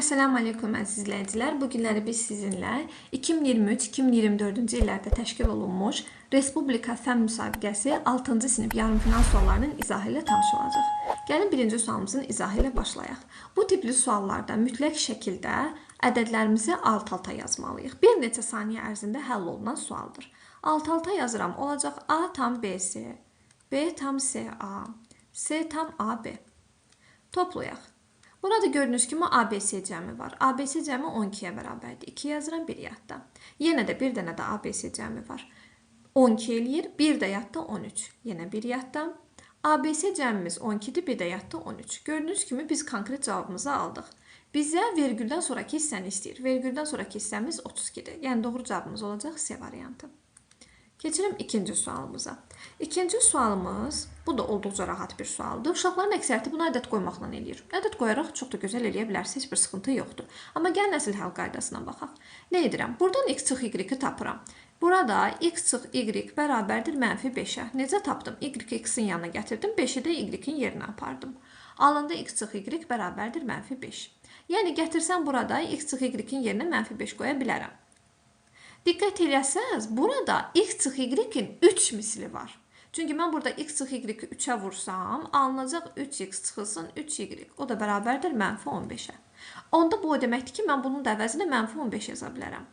Assalamu aleykum əziz izləyicilər. Bu günləri biz sizinlə 2023-2024-cü illərdə təşkil olunmuş Respublika Fənn Müsabiqəsi 6-cı sinif yarımfinal suallarının izahı ilə tanış olacağıq. Gəlin birinci sualımızın izahı ilə başlayaq. Bu tipli suallarda mütləq şəkildə ədədlərimizi alt-alta yazmalıyıq. Bir neçə saniyə ərzində həll olunan sualdır. Alt-alta yazıram. Olacaq A tam BC, B tam SA, S tam AB. Toplayaq. Burada gördüyünüz kimi ABC cəmi var. ABC cəmi 12-yə bərabərdir. 2 yazıram, 1 yadda. Yenə də bir dənə də ABC cəmi var. 12 eləyir, 1 də yadda 13. Yenə 1 yadda. ABC cəmimiz 12-dir, 1 də yadda 13. Gördüyünüz kimi biz konkret cavabımızı aldıq. Bizə vergüldən sonraki hissəni istəyir. Vergüldən sonraki hissəmiz 32-dir. Yəni doğru cavabımız olacaq C variantı. Keçirim ikinci sualımıza. İkinci sualımız, bu da olduqca rahat bir sualdır. Uşaqların əksəriyyəti buna ədəd qoymaqla eləyir. Ədəd qoyaraq çox da gözəl eləyə bilərsiniz, heç bir sıxıntı yoxdur. Amma gəlin əsl həll qaydasına baxaq. Nə edirəm? Buradan x çıx y-i tapıram. Burada x çıx y bərabərdir mənfi 5-ə. Necə tapdım? Y-i x-in yanına gətirdim, 5-i də y-in yerinə apardım. Alındı x çıx y bərabərdir mənfi 5. Yəni gətirsəm burada x çıx y-in yerinə mənfi 5 qoya bilərəm. Diqqət eləsəniz, burada x çıx y-in 3 misli var. Çünki mən burada x çıx y-i 3-ə vursam, alınacaq 3x çıxılsın 3y. O da bərabərdir mənfi 15-ə. Onda bu o deməkdir ki, mən bunun da əvəzinə mənfi 15 yaza bilərəm.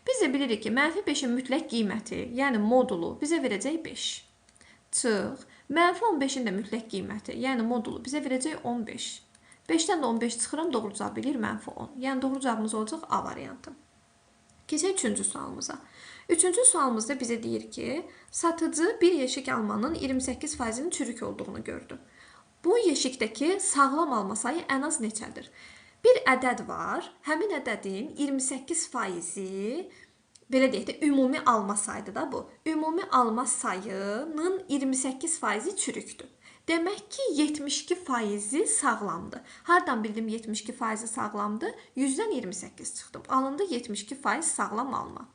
Biz də bilirik ki, mənfi 5-in mütləq qiyməti, yəni modulu bizə verəcək 5. Çıx, mənfi 15-in də mütləq qiyməti, yəni modulu bizə verəcək 15. 5-dən də 15 çıxıram, doğru cavab eləyir mənfi 10. Yəni doğru cavabımız olacaq A variantı. Keçək üçüncü sualımıza. Üçüncü sualımızda bizə deyir ki, satıcı bir yeşik almanın 28%-nin çürük olduğunu gördü. Bu yeşikdəki sağlam alma sayı ən az neçədir? Bir ədəd var, həmin ədədin 28%-i, belə deyək də, ümumi alma sayıdır da bu. Ümumi alma sayının 28%-i çürükdür. Demək ki, 72%-i sağlamdır. Hardan bildim 72%-i sağlamdır? 100-dən 28 çıxdım. Alındı 72% sağlam alma.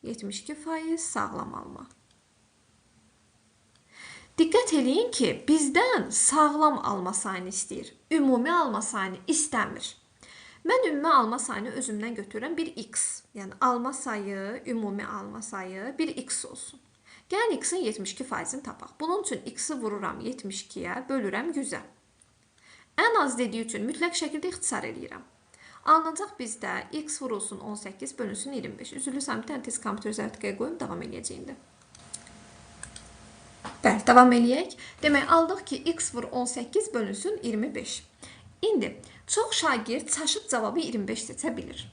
72% sağlam alma. Diqqət eləyin ki, bizdən sağlam alma sayını istəyir. Ümumi alma sayını istəmir. Mən ümumi alma sayını özümdən götürürəm bir x. Yəni alma sayı, ümumi alma sayı bir x olsun. Gəlin x-in 72%-ni tapaq. Bunun üçün x-i vururam 72-yə, bölürəm 100-ə. Ən az dediyi üçün mütləq şəkildə ixtisar eləyirəm. Alınacaq bizdə x vurulsun 18, bölünsün 25. Üzürlü bir dənə tez kompüter üzərində qoyum, davam eləyəcək indi. Bəli, davam eləyək. Demək, aldıq ki, x vur 18 bölünsün 25. İndi çox şagird çaşıb cavabı 25 seçə bilir.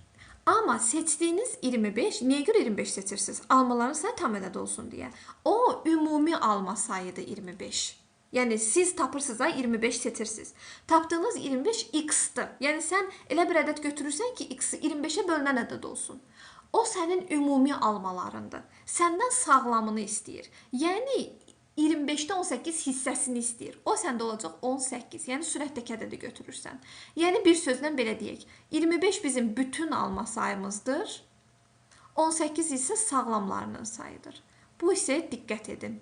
Amma seçdiyiniz 25, niyə görə 25 seçirsiniz? Almaların sayı tam ədəd olsun deyə. O, ümumi alma sayıdır 25. Yəni, siz tapırsınız, 25 seçirsiniz. Tapdığınız 25 x-dır. Yəni, sən elə bir ədəd götürürsən ki, x-i 25-ə bölünən ədəd olsun. O, sənin ümumi almalarındır. Səndən sağlamını istəyir. Yəni, 25-də 18 hissəsini istəyir. O səndə olacaq 18. Yəni sürətdəki ədədi götürürsən. Yəni bir sözlə belə deyək. 25 bizim bütün alma sayımızdır. 18 isə sağlamlarının sayıdır. Bu isə diqqət edin.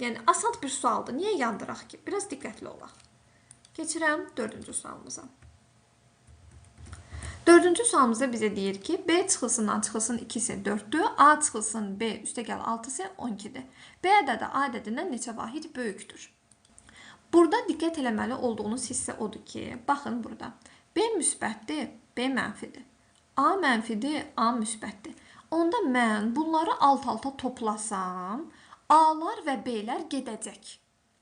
Yəni asan bir sualdır. Niyə yandıraq ki? Biraz diqqətli olaq. Keçirəm dördüncü sualımıza. Dördüncü sualımızda bizə deyir ki, B çıxılsın A çıxılsın 2 isə 4-dür, A çıxılsın B üstəgəl 6 isə 12-dir. B ədədi A ədədindən neçə vahid böyükdür? Burada diqqət eləməli olduğunuz hissə odur ki, baxın burada. B müsbətdir, B mənfidir. A mənfidir, A müsbətdir. Onda mən bunları alt-alta toplasam, A-lar və B-lər gedəcək.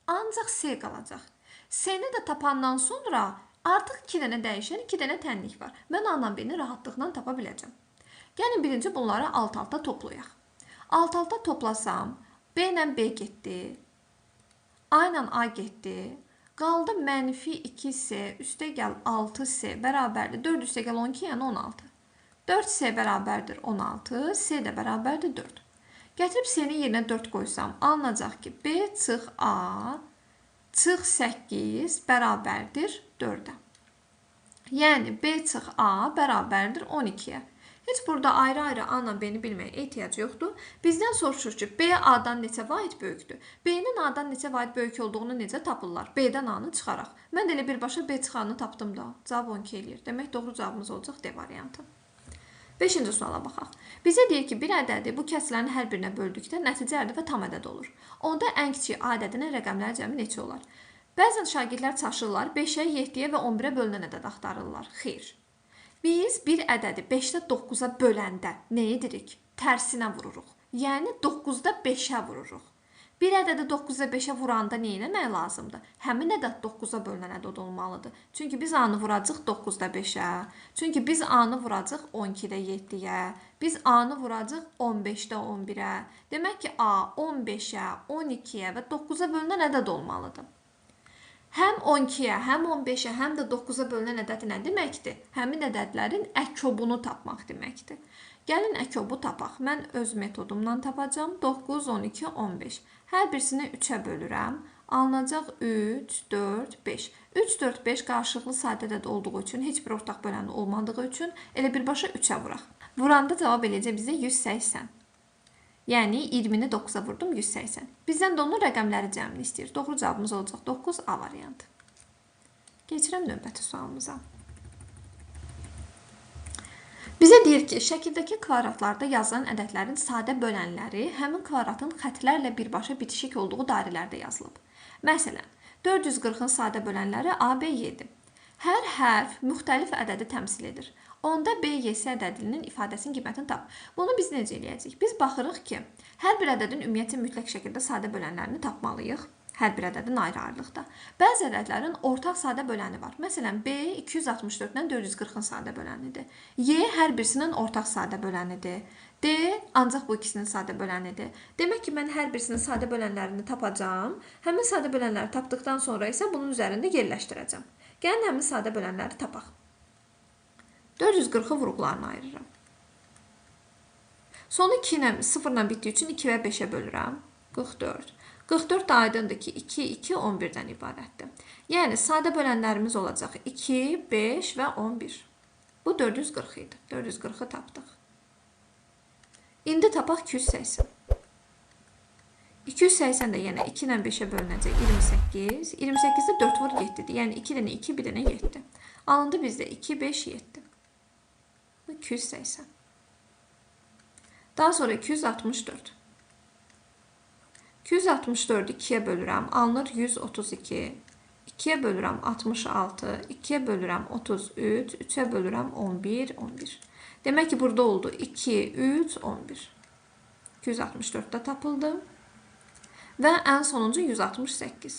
Ancaq C qalacaq. C-ni də tapandan sonra artıq 2 dənə dəyişən, 2 dənə tənlik var. Mən A-la B-ni rahatlıqla tapa biləcəm. Gəlin birinci bunları alt-alta toplayaq. Alt-alta toplasam, B ilə B getdi, A ilə A getdi. Qaldı mənfi 2C, üstəgəl 6C bərabərdir. 4 üstəgəl 12, yəni 16. 4C bərabərdir 16, C də bərabərdir 4. Gətirib C-nin yerinə 4 qoysam, alınacaq ki, B çıx A çıx 8 bərabərdir 4-ə. Yəni, B çıx A bərabərdir 12-yə. Heç burada ayrı-ayrı A ilə B-ni bilməyə ehtiyac yoxdur. Bizdən soruşur ki, B A-dan neçə vahid böyükdür? B-nin A-dan neçə vahid böyük olduğunu necə tapırlar? B-dən A-nı çıxaraq. Mən də elə birbaşa B çıxanı tapdım da. Cavab 12 eləyir. Demək, doğru cavabımız olacaq D variantı. 5-ci suala baxaq. Bizə deyir ki, bir ədədi bu kəsrlərin hər birinə böldükdə nəticə hər dəfə tam ədəd olur. Onda ən kiçik A ədədinin rəqəmləri cəmi neçə olar? Bəzən şagirdlər çaşırlar, 5-ə, 7-yə və 11-ə bölünən ədəd axtarırlar. Xeyr. Biz bir ədədi 5-də 9-a böləndə nə edirik? Tərsinə vururuq. Yəni 9-da 5-ə vururuq. Bir ədədi 9-da 5-ə vuranda nə etmək lazımdır? Həmin ədəd 9-a bölünən ədəd olmalıdır. Çünki biz A-nı vuracaq 9-da 5-ə. Çünki biz A-nı vuracaq 12-də 7-yə. Biz A-nı vuracaq 15-də 11-ə. Demək ki, A 15-ə, 12-yə və 9-a bölünən ədəd olmalıdır. Həm 12-yə, həm 15-ə, həm də 9-a bölünən ədəd nə deməkdir? Həmin ədədlərin əkobunu tapmaq deməkdir. Gəlin əkobu tapaq. Mən öz metodumla tapacağam. 9, 12, 15. Hər birisini 3-ə bölürəm. Alınacaq 3, 4, 5. 3, 4, 5 qarşılıqlı sadə ədəd olduğu üçün, heç bir ortaq böləni olmadığı üçün elə birbaşa 3-ə vuraq. Vuranda cavab eləyəcək bizə 180. Yəni 20-ni 9-a vurdum 180. Bizdən də onun rəqəmləri cəmini istəyir. Doğru cavabımız olacaq 9 A variantı. Keçirəm növbəti sualımıza. Bizə deyir ki, şəkildəki kvadratlarda yazılan ədədlərin sadə bölənləri həmin kvadratın xətlərlə birbaşa bitişik olduğu dairələrdə yazılıb. Məsələn, 440-ın sadə bölənləri A, B, Y-dir. Hər hərf müxtəlif ədədi təmsil edir. Onda B, Y, S ədədinin ifadəsinin qiymətini tap. Bunu biz necə eləyəcəyik? Biz baxırıq ki, hər bir ədədin ümumiyyətcə mütləq şəkildə sadə bölənlərini tapmalıyıq. Hər bir ədədin ayrı-ayrılıqda. Bəzi ədədlərin ortaq sadə böləni var. Məsələn, B 264 ilə 440-ın sadə bölənidir. Y hər birisinin ortaq sadə bölənidir. D ancaq bu ikisinin sadə bölənidir. Demək ki, mən hər birisinin sadə bölənlərini tapacağam. Həmin sadə bölənləri tapdıqdan sonra isə bunun üzərində yerləşdirəcəm. Gəlin həmin sadə bölənləri tapaq. 440-ı vuruqlarına ayırıram. Sonu 2 ilə 0 ilə bitdiyi üçün 2 və 5-ə bölürəm. 44. 44 də aydındır ki, 2, 2, 11-dən ibarətdir. Yəni, sadə bölənlərimiz olacaq 2, 5 və 11. Bu 440 idi. 440-ı tapdıq. İndi tapaq 280. 280 də yenə 2 ilə 5-ə bölünəcək 28. 28-də 4 vur 7-dir. Yəni, 2 dənə 2, 1 dənə 7. Alındı bizdə 2, 5, 7. Bu 280. Daha sonra 264. 264-ü 2-yə bölürəm, alınır 132. 2-yə bölürəm 66, 2-yə bölürəm 33, 3-ə bölürəm 11, 11. Demək ki, burada oldu 2, 3, 11. 264-də tapıldı. Və ən sonuncu 168.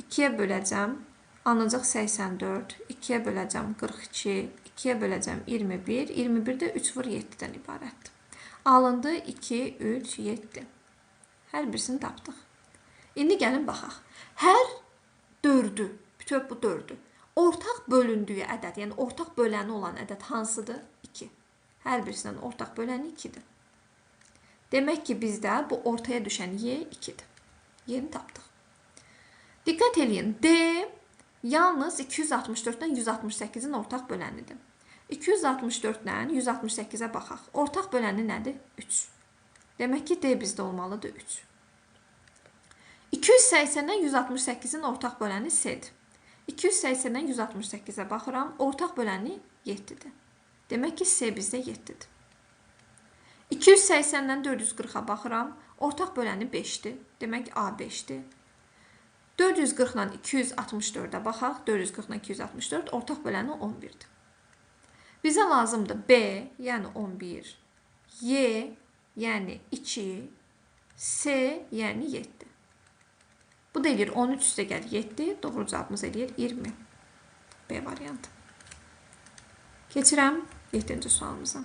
2-yə böləcəm, alınacaq 84, 2-yə böləcəm 42, 2-yə böləcəm 21, 21-də 3 vur 7-dən ibarətdir. Alındı 2, 3, 7. Hər birisini tapdıq. İndi gəlin baxaq. Hər dördü, bütöv bu dördü, ortaq bölündüyü ədəd, yəni ortaq böləni olan ədəd hansıdır? 2. Hər birisindən ortaq böləni 2-dir. Demək ki, bizdə bu ortaya düşən Y 2-dir. Y-ni tapdıq. Diqqət eləyin. D yalnız 264 ilə 168-in ortaq bölənidir. 264 ilə 168-ə baxaq. Ortaq böləni nədir? 3. Demək ki, D bizdə olmalıdır 3. 280-dən 168-in ortaq böləni C-dir. 280-dən 168-ə baxıram. Ortaq böləni 7-dir. Demək ki, C bizdə 7-dir. 280-dən 440-a baxıram. Ortaq böləni 5-dir. Demək, A 5-dir. 440 ilə 264-ə baxaq. 440 ilə 264 ortaq böləni 11-dir. Bizə lazımdır B, yəni 11, Y, yəni 2, C, yəni 7. Bu da eləyir 13 üstə gəl 7, doğru cavabımız eləyir 20. B variantı. Keçirəm 7-ci sualımıza.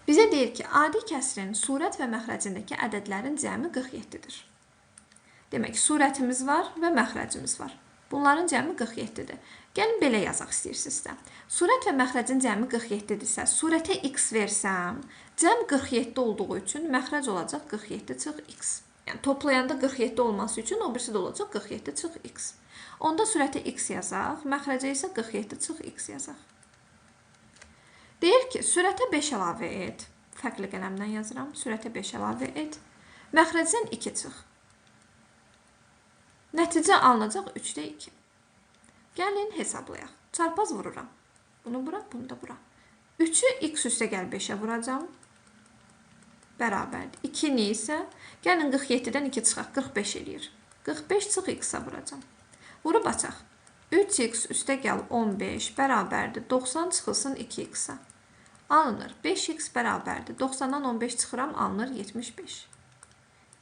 Bizə deyir ki, adi kəsrin surət və məxrəcindəki ədədlərin cəmi 47-dir. Demək, surətimiz var və məxrəcimiz var. Bunların cəmi 47-dir. Gəlin belə yazaq istəyirsinizsə. Surət və məxrəcin cəmi 47-dirsə, surətə x versəm, cəm 47 olduğu üçün məxrəc olacaq 47 çıx x. Yəni toplayanda 47 olması üçün o birisi də olacaq 47 çıx x. Onda surətə x yazaq, məxrəcə isə 47 çıx x yazaq. Deyir ki, sürətə 5 əlavə et. Fərqli qələmdən yazıram. Sürətə 5 əlavə et. Məxrəcdən 2 çıx. Nəticə alınacaq 3-də 2. Gəlin hesablayaq. Çarpaz vururam. Bunu bura, bunu da bura. 3-ü x üstə gəl 5-ə vuracam. Bərabərdir. 2-ni isə, gəlin 47-dən 2 çıxaq, 45 eləyir. 45 çıx x-a vuracam. Vurub açaq. 3x üstə gəl 15 bərabərdir. 90 çıxılsın 2x-a. Alınır. 5x bərabərdir. 90-dan 15 çıxıram, alınır 75.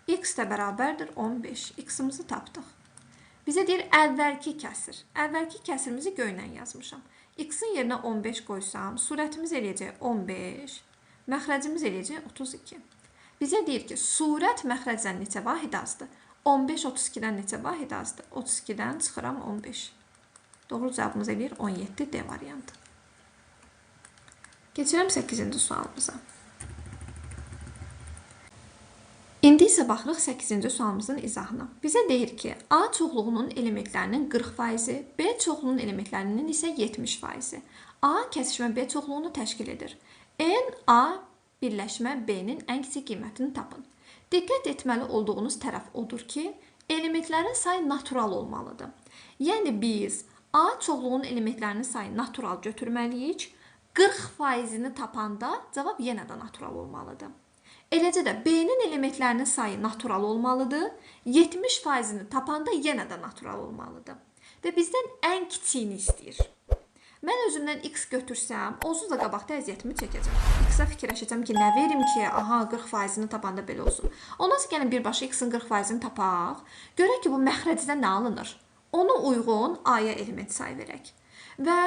X də bərabərdir 15. X-imizi tapdıq. Bizə deyir əvvəlki kəsir. Əvvəlki kəsirimizi göylə yazmışam. X-in yerinə 15 qoysam, surətimiz eləyəcək 15, məxrəcimiz eləyəcək 32. Bizə deyir ki, surət məxrəcdən neçə vahid azdır? 15 32-dən neçə vahid azdır? 32-dən çıxıram 15. Doğru cavabımız eləyir 17 D variantı. Keçirəm 8-ci sualımıza. İndi isə baxırıq 8-ci sualımızın izahına. Bizə deyir ki, A çoxluğunun elementlərinin 40%, B çoxluğunun elementlərinin isə 70%. A kəsişmə B çoxluğunu təşkil edir. N A birləşmə B-nin ən kiçik qiymətini tapın. Diqqət etməli olduğunuz tərəf odur ki, elementlərin sayı natural olmalıdır. Yəni biz A çoxluğunun elementlərinin sayı natural götürməliyik. 40%-ni tapanda cavab yenə də natural olmalıdır. Eləcə də B-nin elementlərinin sayı natural olmalıdır. 70%-ni tapanda yenə də natural olmalıdır. Və bizdən ən kiçiyini istəyir. Mən özümdən x götürsəm, onsuz da qabaqda əziyyətimi çəkəcəm. X-a fikirləşəcəm ki, nə verim ki, aha 40%-ni tapanda belə olsun. Ondan sonra gəlin birbaşa x-in 40%-ni tapaq. Görək ki, bu məxrəcdən nə alınır? Ona uyğun A-ya element sayı verək. Və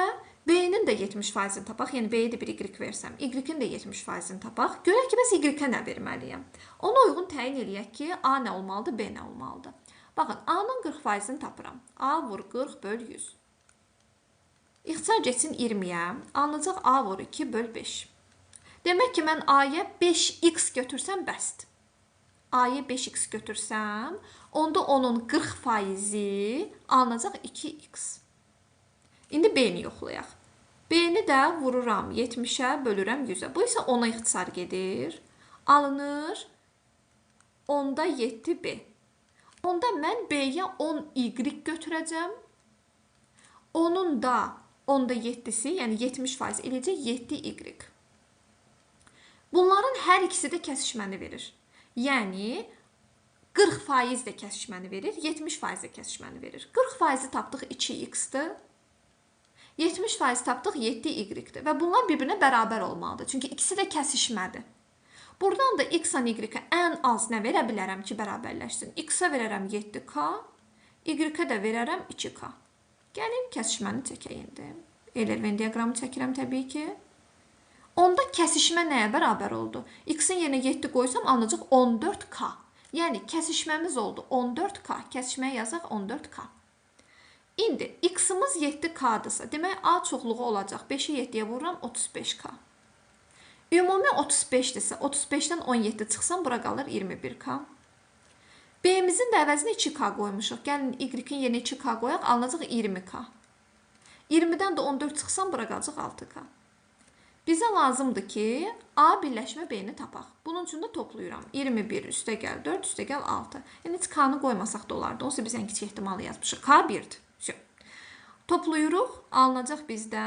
B-nin də 70%-ni tapaq. Yəni B-yə də bir Y versəm, Y-in də 70%-ni tapaq. Görək ki, bəs Y-ə nə verməliyəm? Ona uyğun təyin eləyək ki, A nə olmalıdır, B nə olmalıdır. Baxın, A-nın 40%-ni tapıram. A vur 40 böl 100. İxtisar getsin 20-yə. Alınacaq A vur 2 böl 5. Demək ki, mən A-ya 5x götürsəm bəsdir. A-ya 5x götürsəm, onda onun 40%-i alınacaq 2x. İndi B-ni yoxlayaq. B-ni də vururam 70-ə, bölürəm 100-ə. Bu isə 10-a ixtisar gedir. Alınır 10-da 7B. Onda mən B-yə 10Y götürəcəm. Onun da 10-da 7-si, yəni 70% eləyəcək 7Y. Bunların hər ikisi də kəsişməni verir. Yəni 40% də kəsişməni verir, 70% də kəsişməni verir. 40%-i tapdıq 2x-dir. 70% tapdıq 7y-dir və bunlar bir-birinə bərabər olmalıdır. Çünki ikisi də kəsişmədir. Buradan da x-a y-ə ən az nə verə bilərəm ki, bərabərləşsin? X-a verərəm 7k, y-ə də verərəm 2k. Gəlin kəsişməni çəkək indi. Euler-Venn diaqramı çəkirəm təbii ki. Onda kəsişmə nəyə bərabər oldu? X-in yerinə 7 qoysam alınacaq 14k. Yəni kəsişməmiz oldu 14k. Kəsişməyə yazaq 14k. İndi x-imiz 7k-dırsa, demək A çoxluğu olacaq. 5-i 7-yə vururam 35k. Ümumi 35-dirsə, 35-dən 17 çıxsam bura qalır 21k. B-imizin də əvəzinə 2k qoymuşuq. Gəlin y-in yerinə 2k qoyaq, alınacaq 20k. 20-dən də 14 çıxsam bura qalacaq 6k. Bizə lazımdır ki, A birləşmə B-ni tapaq. Bunun üçün də toplayıram. 21 üstə gəl 4, üstə gəl 6. Yəni heç k-nı qoymasaq da olardı. Onsuz biz ən kiçik ehtimalı yazmışıq. K 1-dir. Toplayırıq, alınacaq bizdə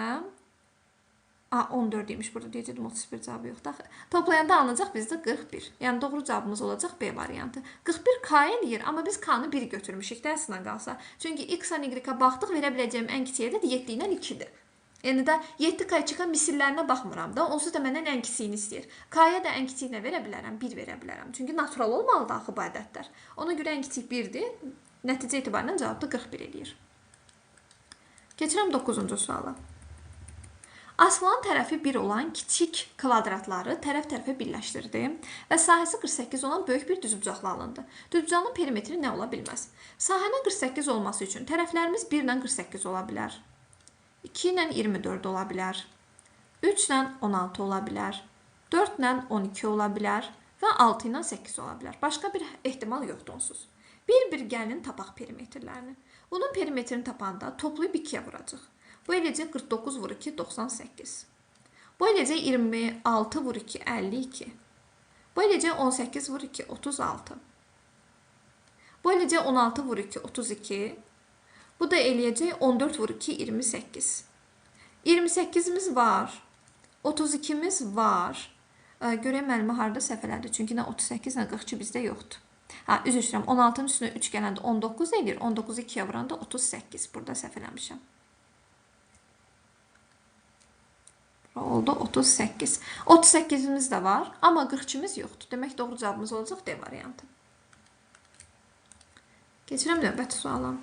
14 imiş burada deyəcəkdim 31 cavabı yoxdur axı. Toplayanda alınacaq bizdə 41. Yəni doğru cavabımız olacaq B variantı. 41 K eləyir, amma biz K-nı 1 götürmüşük də əslinə qalsa. Çünki X-a Y-a baxdıq, verə biləcəyim ən kiçik ədəd 7 ilə 2-dir. Yəni də 7K 2K misillərinə baxmıram da, onsuz da məndən ən kiçiyini istəyir. K-ya da ən kiçiyi nə verə bilərəm? 1 verə bilərəm. Çünki natural olmalıdır axı bu ədədlər. Ona görə ən kiçik 1-dir. Nəticə etibarilə cavab da 41 eləyir. Keçirəm 9-cu suala. Asılan tərəfi 1 olan kiçik kvadratları tərəf-tərəfə birləşdirdi və sahəsi 48 olan böyük bir düzbucaqlı alındı. Düzbucaqlının perimetri nə ola bilməz? Sahənin 48 olması üçün tərəflərimiz 1 ilə 48 ola bilər, 2 ilə 24 ola bilər, 3 ilə 16 ola bilər, 4 ilə 12 ola bilər və 6 ilə 8 ola bilər. Başqa bir ehtimal yoxdur onsuz. Bir-bir gəlin tapaq perimetrlərini. Bunun perimetrini tapanda toplayıb 2-yə vuracaq. Bu eləyəcək 49 vur 2, 98. Bu eləyəcək 26 vur 2, 52. Bu eləyəcək 18 vur 2, 36. Bu eləyəcək 16 vur 2, 32. Bu da eləyəcək 14 vur 2, 28. 28-imiz var. 32-miz var. Görək müəllimi harada səhv elədi. Çünki nə 38, nə 42 bizdə yoxdur. Ha, üzr istəyirəm. 16-nın üstünə 3 gələndə 19 eləyir. 19-u 2-yə vuranda 38. Burada səhv eləmişəm. Oldu 38. 38-imiz də var, amma 42-miz yoxdur. Demək, doğru cavabımız olacaq D variantı. Keçirəm növbəti suala.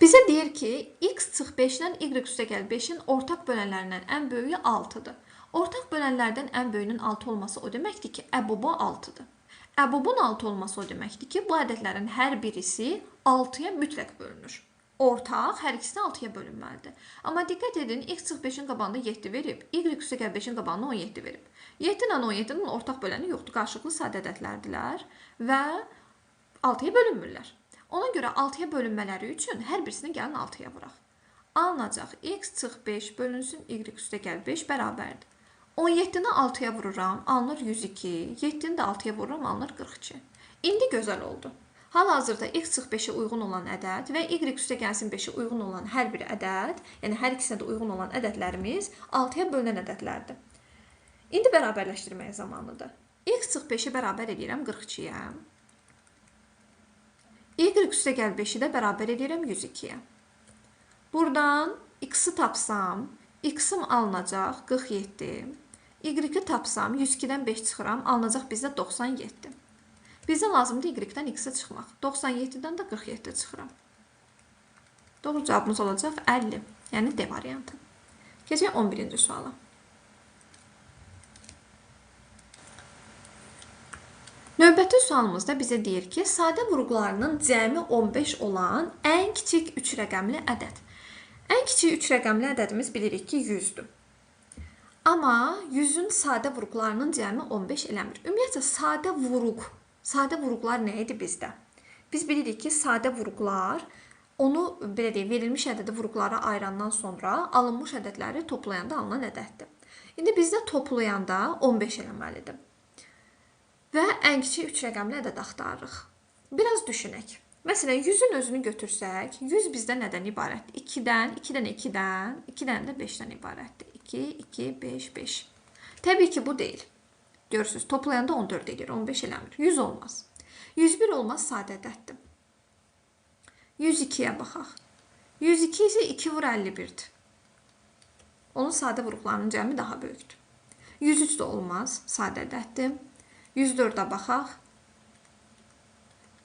Bizə deyir ki, x çıx 5 ilə y üstə gəl 5-in ortaq bölənlərindən ən böyüyü 6-dır. Ortaq bölənlərdən ən böyüyünün 6 olması o deməkdir ki, əbobu 6-dır. Əbobun 6 olması o deməkdir ki, bu ədədlərin hər birisi 6-ya mütləq bölünür. Ortaq hər ikisi 6-ya bölünməlidir. Amma diqqət edin, x çıx 5-in qabağında 7 verib, y üstə gəl 5-in qabağında 17 verib. 7 ilə 17-nin ortaq böləni yoxdur, qarşılıqlı sadə ədədlərdirlər və 6-ya bölünmürlər. Ona görə 6-ya bölünmələri üçün hər birisini gəlin 6-ya vuraq. Alınacaq x çıx 5 bölünsün y üstə gəl 5 bərabərdir. 17-ni 6-ya vururam, alınır 102. 7-ni də 6-ya vururam, alınır 42. İndi gözəl oldu. Hal-hazırda x çıx 5-ə uyğun olan ədəd və y üstə gəlsin 5-ə uyğun olan hər bir ədəd, yəni hər ikisinə də uyğun olan ədədlərimiz 6-ya bölünən ədədlərdir. İndi bərabərləşdirməyə zamanıdır. X çıx 5-i bərabər eləyirəm 42-yə. Y üstə gəl 5-i də bərabər eləyirəm 102-yə. Buradan x-i tapsam, x-im alınacaq 47. Y-i tapsam, 102-dən 5 çıxıram, alınacaq bizdə 97. Bizə lazımdır y-dən x-ə çıxmaq. 97-dən də 47 çıxıram. Doğru cavabımız olacaq 50, yəni D variantı. Keçək 11-ci suala. Növbəti sualımızda bizə deyir ki, sadə vurğularının cəmi 15 olan ən kiçik 3 rəqəmli ədəd. Ən kiçik 3 rəqəmli ədədimiz bilirik ki, 100-dür. Amma 100-ün sadə vurğularının cəmi 15 eləmir. Ümumiyyətcə, sadə vurğular nə idi bizdə? Biz bilirik ki, sadə vurğular, onu belə deyək, verilmiş ədədi vurğulara ayırandan sonra alınmış ədədləri toplayanda alınan ədəddir. İndi bizdə toplayanda 15 eləməlidir. Və ən kiçik 3 rəqəmli ədəd axtarırıq. Biraz düşünək. Məsələn, 100-ün özünü götürsək, 100 bizdə nədən ibarətdir? 2-dən, 2-dən, 2-dən, 2-dən də 5-dən ibarətdir. 2, 2, 5, 5. Təbii ki, bu deyil. Görürsünüz, toplayanda 14 eləyir, 15 eləmir. 100 olmaz. 101 olmaz, sadə ədəddir. 102-yə baxaq. 102 isə 2 vur 51-dir. Onun sadə vuruqlarının cəmi daha böyükdür. 103 də olmaz, sadə ədəddir. 104-ə baxaq.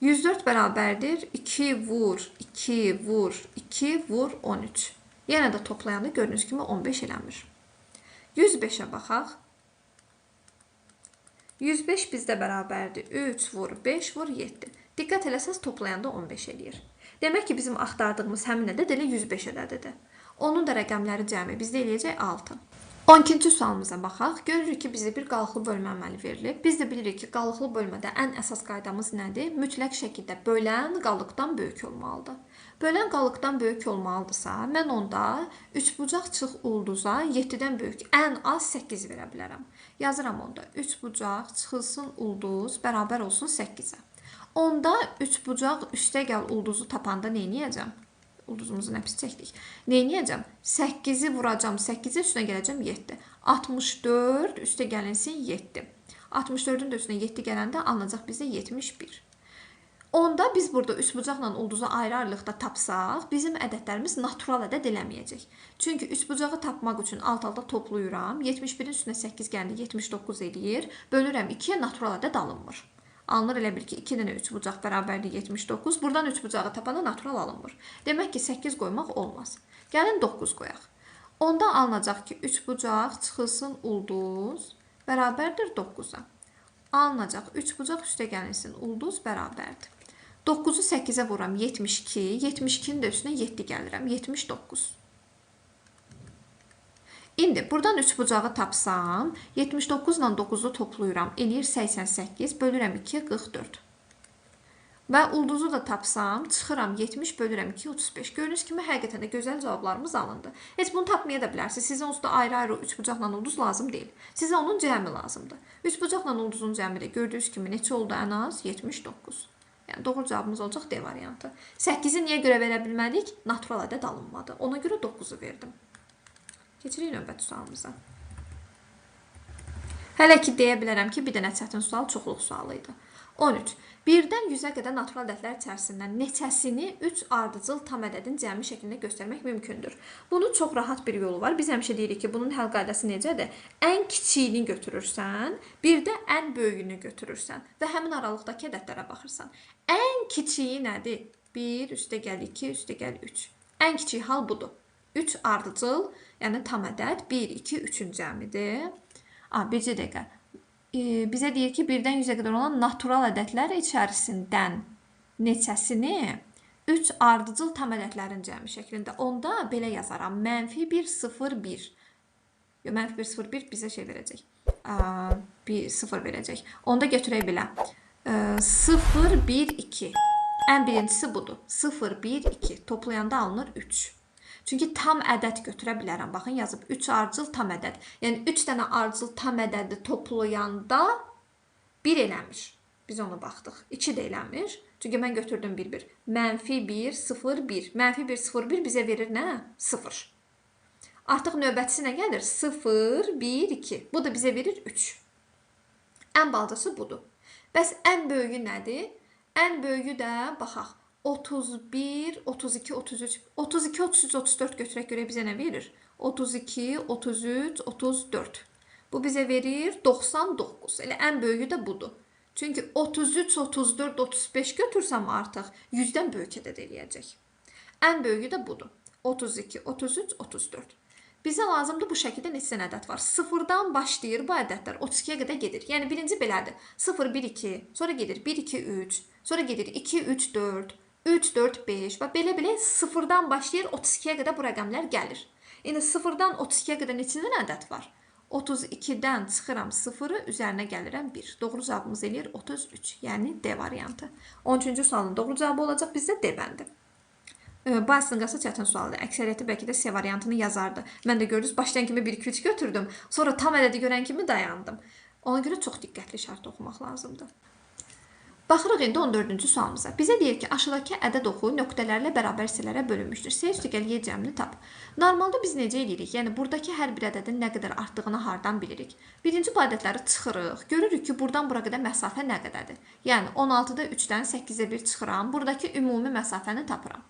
104 bərabərdir 2 vur, 2 vur, 2 vur 13. Yenə də toplayanda gördüyünüz kimi 15 eləmir. 105-ə baxaq. 105 bizdə bərabərdir 3 vur, 5 vur, 7. Diqqət eləsəz toplayanda 15 eləyir. Demək ki, bizim axtardığımız həmin ədəd elə 105 ədədidir. Onun da rəqəmləri cəmi bizdə eləyəcək 6. 12-ci sualımıza baxaq. Görürük ki, bizə bir qalıqlı bölmə əməli verilib. Biz də bilirik ki, qalıqlı bölmədə ən əsas qaydamız nədir? Mütləq şəkildə bölən qalıqdan böyük olmalıdır. Bölən qalıqdan böyük olmalıdırsa, mən onda üçbucaq çıx ulduza 7-dən böyük ən az 8 verə bilərəm. Yazıram onda üçbucaq çıxılsın ulduz bərabər olsun 8-ə. Onda üçbucaq üstə gəl ulduzu tapanda nə edəcəm? Ulduzumuzu nəfis çəkdik. Nə edəcəm? 8-i vuracam. 8-in üstünə gələcəm 7. 64 üstə gəlinsin 7. 64-ün də üstünə 7 gələndə alınacaq bizə 71. Onda biz burada üçbucaqla ulduzu ayrı-ayrılıqda tapsaq, bizim ədədlərimiz natural ədəd eləməyəcək. Çünki üçbucağı tapmaq üçün alt-alta toplayıram. 71-in üstünə 8 gələndə 79 eləyir. Bölürəm 2-yə, natural ədəd alınmır. Alınır elə bil ki, 2 dənə üçbucaq bərabərdir 79. Buradan üçbucağı tapanda natural alınmır. Demək ki, 8 qoymaq olmaz. Gəlin 9 qoyaq. Onda alınacaq ki, üçbucaq çıxılsın ulduz bərabərdir 9-a. Alınacaq üçbucaq üstə gəlinsin ulduz bərabərdir. 9-u 8-ə vuram 72. 72-nin də üstünə 7 gəlirəm. 79. İndi buradan üçbucağı tapsam, 79 ilə 9-u toplayıram, eləyir 88, bölürəm 2-yə 44. Və ulduzu da tapsam, çıxıram 70, bölürəm 2, 35. Gördüyünüz kimi həqiqətən də gözəl cavablarımız alındı. Heç bunu tapmaya da bilərsiniz. Sizə onsuz da ayrı-ayrı üçbucaqla ulduz lazım deyil. Sizə onun cəmi lazımdır. Üçbucaqla ulduzun cəmi də gördüyünüz kimi neçə oldu ən az? 79. Yəni doğru cavabımız olacaq D variantı. 8-i niyə görə verə bilmədik? Natural ədəd alınmadı. Ona görə 9-u verdim. Keçirik növbəti sualımıza. Hələ ki deyə bilərəm ki, bir dənə çətin sual çoxluq sualı idi. 13. 1-dən 100-ə qədər natural ədədlər içərisindən neçəsini 3 ardıcıl tam ədədin cəmi şəklində göstərmək mümkündür? Bunun çox rahat bir yolu var. Biz həmişə deyirik ki, bunun həll qaydası necədir? Ən kiçiyini götürürsən, bir də ən böyüyünü götürürsən və həmin aralıqdakı ədədlərə baxırsan. Ən kiçiyi nədir? 1, üstə gəl 2, üstə gəl 3. Ən kiçik hal budur. 3 ardıcıl, yəni tam ədəd 1, 2, 3-ün cəmidir. Bircə dəqiqə. Bizə deyir ki, 1-dən 100-ə qədər olan natural ədədlər içərisindən neçəsini 3 ardıcıl tam ədədlərin cəmi şəklində. Onda belə yazaram. Mənfi 1, 0, 1. Yox, mənfi 1, 0, 1 bizə şey verəcək. 1, 0 verəcək. Onda götürək belə. 0, 1, 2. Ən birincisi budur. 0, 1, 2. Toplayanda alınır 3. Çünki tam ədəd götürə bilərəm. Baxın, yazıb 3 ardıcıl tam ədəd. Yəni 3 dənə ardıcıl tam ədədi toplayanda 1 eləmir. Biz ona baxdıq. 2 də eləmir. Çünki mən götürdüm 1-1. Mənfi 1, 0, 1. Mənfi 1, 0, 1 bizə verir nə? 0. Artıq növbətisi nə gəlir? 0, 1, 2. Bu da bizə verir 3. Ən balacası budur. Bəs ən böyüyü nədir? Ən böyüyü də baxaq. 31, 32, 33, 32, 33, 34 götürək görək bizə nə verir? 32, 33, 34. Bu bizə verir 99. Elə ən böyüyü də budur. Çünki 33, 34, 35 götürsəm artıq 100-dən böyük ədəd eləyəcək. Ən böyüyü də budur. 32, 33, 34. Bizə lazımdır bu şəkildə neçə dənə ədəd var. 0-dan başlayır bu ədədlər 32-yə qədər gedir. Yəni birinci belədir. 0, 1, 2, sonra gedir 1, 2, 3, sonra gedir 2, 3, 4, 3, 4, 5 və belə-belə 0-dan başlayır 32-yə qədər bu rəqəmlər gəlir. İndi 0-dan 32-yə qədər neçə dənə ədəd var? 32-dən çıxıram 0-ı, üzərinə gəlirəm 1. Doğru cavabımız eləyir 33, yəni D variantı. 13-cü sualın doğru cavabı olacaq bizdə D bəndi. Bu əslində çətin sualdır. Əksəriyyəti bəlkə də C variantını yazardı. Mən də gördünüz, başlayan kimi 1, 2, 3 götürdüm. Sonra tam ədədi görən kimi dayandım. Ona görə çox diqqətli şərt oxumaq lazımdır. Baxırıq indi 14-cü sualımıza. Bizə deyir ki, aşağıdakı ədəd oxu nöqtələrlə bərabər hissələrə bölünmüşdür. S üstəgəl Y cəmini tap. Normalda biz necə eləyirik? Yəni, buradakı hər bir ədədin nə qədər artdığını hardan bilirik? Birinci bu ədədləri çıxırıq. Görürük ki, buradan bura qədər məsafə nə qədərdir? Yəni, 16-da 3-dən 8-ə 1 çıxıram. Buradakı ümumi məsafəni tapıram.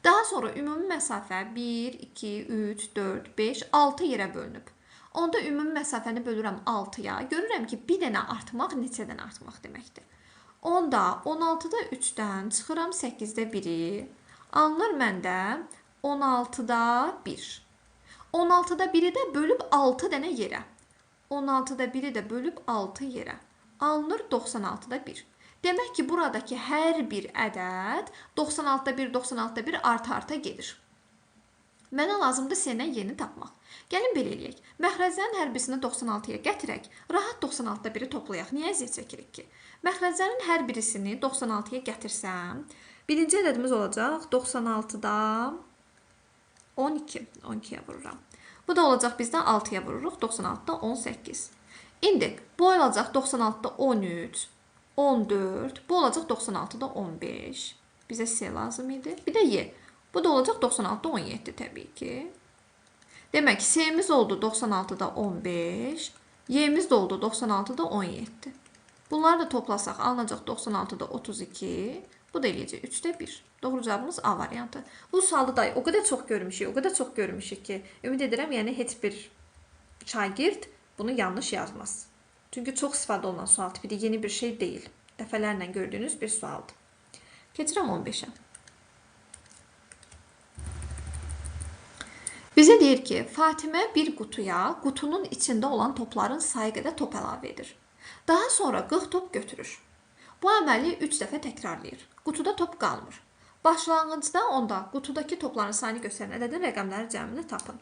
Daha sonra ümumi məsafə 1, 2, 3, 4, 5, 6 yerə bölünüb. Onda ümumi məsafəni bölürəm 6-ya. Görürəm ki, bir dənə artmaq neçə dənə artmaq deməkdir. Onda 16-da 3-dən çıxıram 8-də 1-i. Alınır məndə 16-da 1. 16-da 1-i də bölüb 6 dənə yerə. 16-da 1-i də bölüb 6 yerə. Alınır 96-da 1. Demək ki, buradakı hər bir ədəd 96-da 1, 96-da 1 arta-arta gedir. Mənə lazımdır S-lə Y-ni tapmaq. Gəlin belə eləyək. Məxrəclərin hər birisini 96-ya gətirək. Rahat 96-da 1-i toplayaq. Niyə əziyyət çəkirik ki? Məxrəclərin hər birisini 96-ya gətirsəm, birinci ədədimiz olacaq 96-da 12. 12-yə vururam. Bu da olacaq bizdə 6-ya vururuq. 96-da 18. İndi bu olacaq 96-da 13, 14. Bu olacaq 96-da 15. Bizə S lazım idi. Bir də Y. Bu da olacaq 96-da 17 təbii ki. Demək, S-miz oldu 96-da 15, Y-miz də oldu 96-da 17. Bunları da toplasaq alınacaq 96-da 32, bu da eləyəcək 3-də 1. Doğru cavabımız A variantı. Bu sualı da o qədər çox görmüşük, o qədər çox görmüşük ki, ümid edirəm, yəni heç bir şagird bunu yanlış yazmaz. Çünki çox istifadə olunan sual tipidir, yeni bir şey deyil. Dəfələrlə gördüyünüz bir sualdır. Keçirəm 15-ə. Bizə deyir ki, Fatimə bir qutuya qutunun içində olan topların sayı qədər top əlavə edir. Daha sonra 40 top götürür. Bu əməli 3 dəfə təkrarlayır. Qutuda top qalmır. Başlanğıcda onda qutudakı topların sayını göstərən ədədin rəqəmləri cəmini tapın.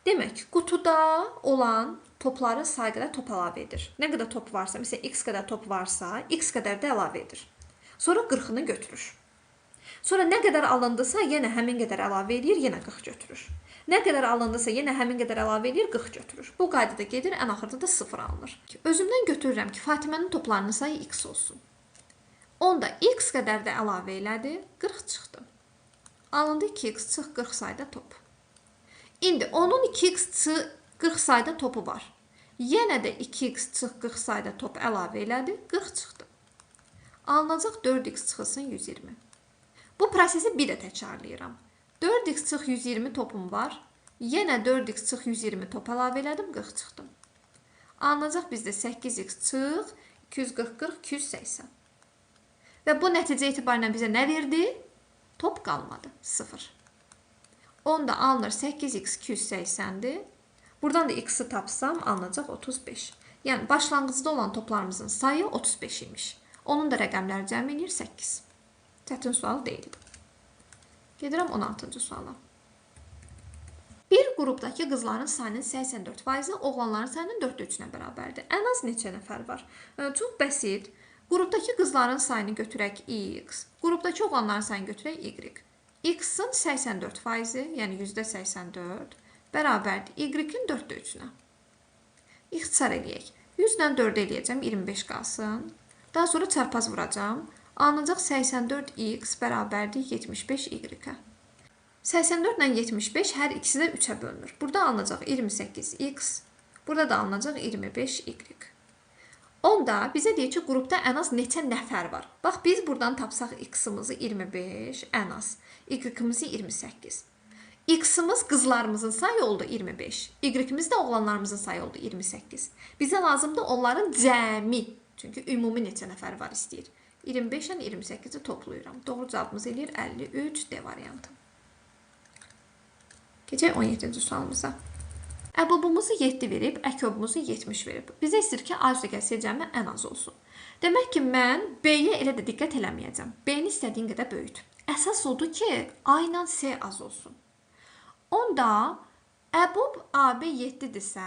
Demək, qutuda olan topların sayı qədər top əlavə edir. Nə qədər top varsa, məsələn, x qədər top varsa, x qədər də əlavə edir. Sonra 40-ını götürür. Sonra nə qədər alındısa, yenə həmin qədər əlavə eləyir, yenə 40 götürür. Nə qədər alındısa, yenə həmin qədər əlavə eləyir, 40 götürür. Bu qaydada gedir, ən axırda da 0 alınır. Özümdən götürürəm ki, Fatimənin toplarının sayı x olsun. Onda x qədər də əlavə elədi, 40 çıxdı. Alındı 2x çıx 40 sayda top. İndi onun 2x 40 sayda topu var. Yenə də 2x çıx 40 sayda top əlavə elədi, 40 çıxdı. Alınacaq 4x çıxılsın 120. Bu prosesi bir də təkrarlayıram. 4x çıx 120 topum var. Yenə 4x çıx 120 top əlavə elədim, 40 çıxdım. Alınacaq bizdə 8x çıx 240, 40, 280. Və bu nəticə etibarilə bizə nə verdi? Top qalmadı, 0. Onda alınır 8x 280-dir. Buradan da x-i tapsam alınacaq 35. Yəni başlanğıcda olan toplarımızın sayı 35 imiş. Onun da rəqəmləri cəm eləyir 8. Çətin sual deyildi. Gedirəm 16-cı suala. Bir qrupdakı qızların sayının 84%-i oğlanların sayının 4-də 3-ünə bərabərdir. Ən az neçə nəfər var? Çox bəsit. Qrupdakı qızların sayını götürək x, qrupdakı oğlanların sayını götürək y. X-in 84%-i, yəni %84 bərabərdir y-in 4-də 3-ünə. İxtisar eləyək. 100 ilə 4 eləyəcəm, 25 qalsın. Daha sonra çarpaz vuracağam. Alınacaq 84x bərabərdir 75y-ə. 84 ilə 75 hər ikisi də 3-ə bölünür. Burada alınacaq 28x, burada da alınacaq 25y. Onda bizə deyir ki, qrupda ən az neçə nəfər var? Bax, biz buradan tapsaq x-imizi 25, ən az, y-imizi 28. X-imiz qızlarımızın sayı oldu 25, y-imiz də oğlanlarımızın sayı oldu 28. Bizə lazımdır onların cəmi, çünki ümumi neçə nəfər var istəyir. 25 ilə 28-i toplayıram. Doğru cavabımız eləyir 53 D variantı. Keçək 17-ci sualımıza. Əbobumuzu 7 verib, əkobumuzu 70 verib. Bizə istəyir ki, A üstəgəl C cəmi ən az olsun. Demək ki, mən B-yə elə də diqqət eləməyəcəm. B-ni istədiyin qədər böyüt. Əsas odur ki, A ilə C az olsun. Onda əbob AB 7-dirsə,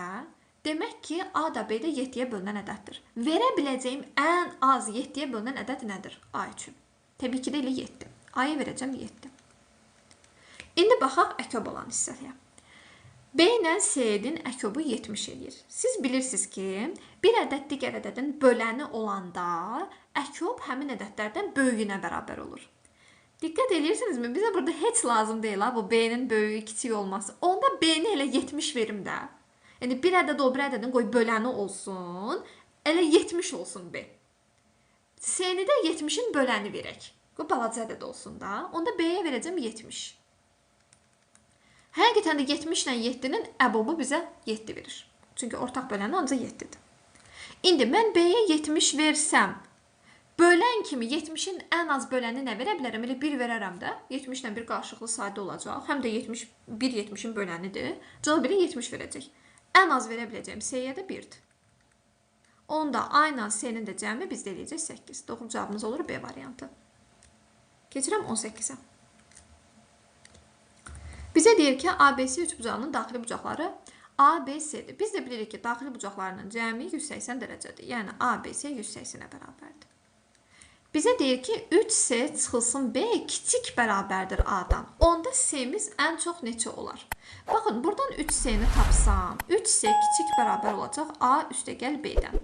demək ki, A da B də 7-yə bölünən ədəddir. Verə biləcəyim ən az 7-yə bölünən ədəd nədir A üçün? Təbii ki də elə 7. A-ya verəcəm 7. İndi baxaq əkob olan hissəyə. B ilə C-nin əkobu 70 eləyir. Siz bilirsiniz ki, bir ədəd digər ədədin böləni olanda əkob həmin ədədlərdən böyüyünə bərabər olur. Diqqət eləyirsinizmi? Bizə burada heç lazım deyil ha, bu B-nin böyüyü, kiçik olması. Onda B-ni elə 70 verim də. Yəni bir ədəd o bir ədədin qoy böləni olsun, elə 70 olsun B. C-ni də 70-in böləni verək. Qoy balaca ədəd olsun da. Onda B-yə verəcəm 70. Həqiqətən də 70 ilə 7-nin əbobu bizə 7 verir. Çünki ortaq böləni ancaq 7-dir. İndi mən B-yə 70 versəm, bölən kimi 70-in ən az böləni nə verə bilərəm? Elə 1 verərəm də. 70 ilə 1 qarşılıqlı sayda olacaq. Həm də 71 70-in bölənidir. Cavab 1-ə 70 verəcək. Ən az verə biləcəyim C-yə də 1-dir. Onda A ilə C-nin də cəmi bizdə eləyəcək 8. Doğru cavabımız olur B variantı. Keçirəm 18-ə. Bizə deyir ki, ABC üçbucağının daxili bucaqları ABC-dir. Biz də bilirik ki, daxili bucaqlarının cəmi 180 dərəcədir. Yəni ABC 180-ə bərabərdir. Bizə deyir ki, 3C çıxılsın B kiçik bərabərdir A-dan. Onda C-miz ən çox neçə olar? Baxın, buradan 3C-ni tapsam, 3C kiçik bərabər olacaq A üstəgəl B-dən.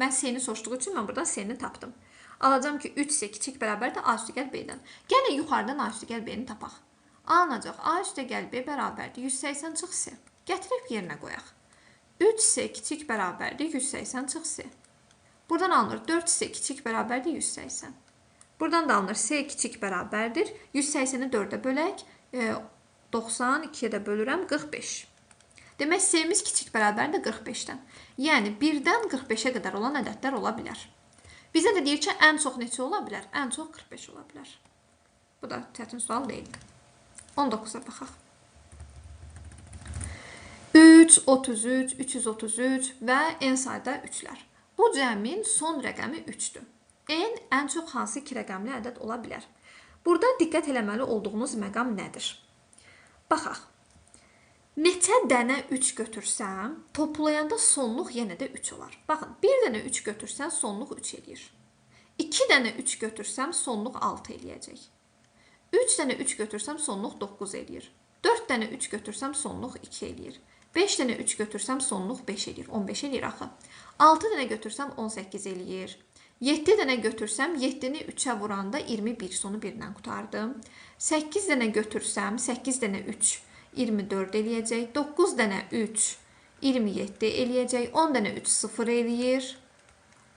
Mən C-ni soruşduğu üçün mən buradan C-ni tapdım. Alacağam ki, 3C kiçik bərabərdir A üstəgəl B-dən. Gəlin yuxarıdan A üstəgəl B-ni tapaq. Alınacaq A üstəgəl B bərabərdir 180 çıx C. Gətirib yerinə qoyaq. 3C kiçik bərabərdir 180 çıx C. Buradan alınır 4C kiçik bərabərdir 180. Buradan da alınır C kiçik bərabərdir. 180-i 4-ə bölək. 90, 2-yə də bölürəm 45. Demək C-miz kiçik bərabərdir 45-dən. Yəni 1-dən 45-ə qədər olan ədədlər ola bilər. Bizə də deyir ki, ən çox neçə ola bilər? Ən çox 45 ola bilər. Bu da çətin sual deyildi. 19-a baxaq. 3, 33, 333 və n sayda 3-lər. Bu cəmin son rəqəmi 3-dür. N ən çox hansı iki rəqəmli ədəd ola bilər? Burada diqqət eləməli olduğunuz məqam nədir? Baxaq. Neçə dənə 3 götürsəm, toplayanda sonluq yenə də 3 olar. Baxın, bir dənə 3 götürsən, sonluq 3 eləyir. 2 dənə 3 götürsəm, sonluq 6 eləyəcək. 3 dənə 3 götürsəm, sonluq 9 eləyir. 4 dənə 3 götürsəm, sonluq 2 eləyir. 5 dənə 3 götürsəm, sonluq 5 eləyir. 15 eləyir axı. 6 dənə götürsəm, 18 eləyir. 7 dənə götürsəm, 7-ni 3-ə vuranda 21, sonu 1 ilə qurtardım. 8 dənə götürsəm, 8 dənə 3, 24 eləyəcək. 9 dənə 3, 27 eləyəcək. 10 dənə 3, 0 eləyir.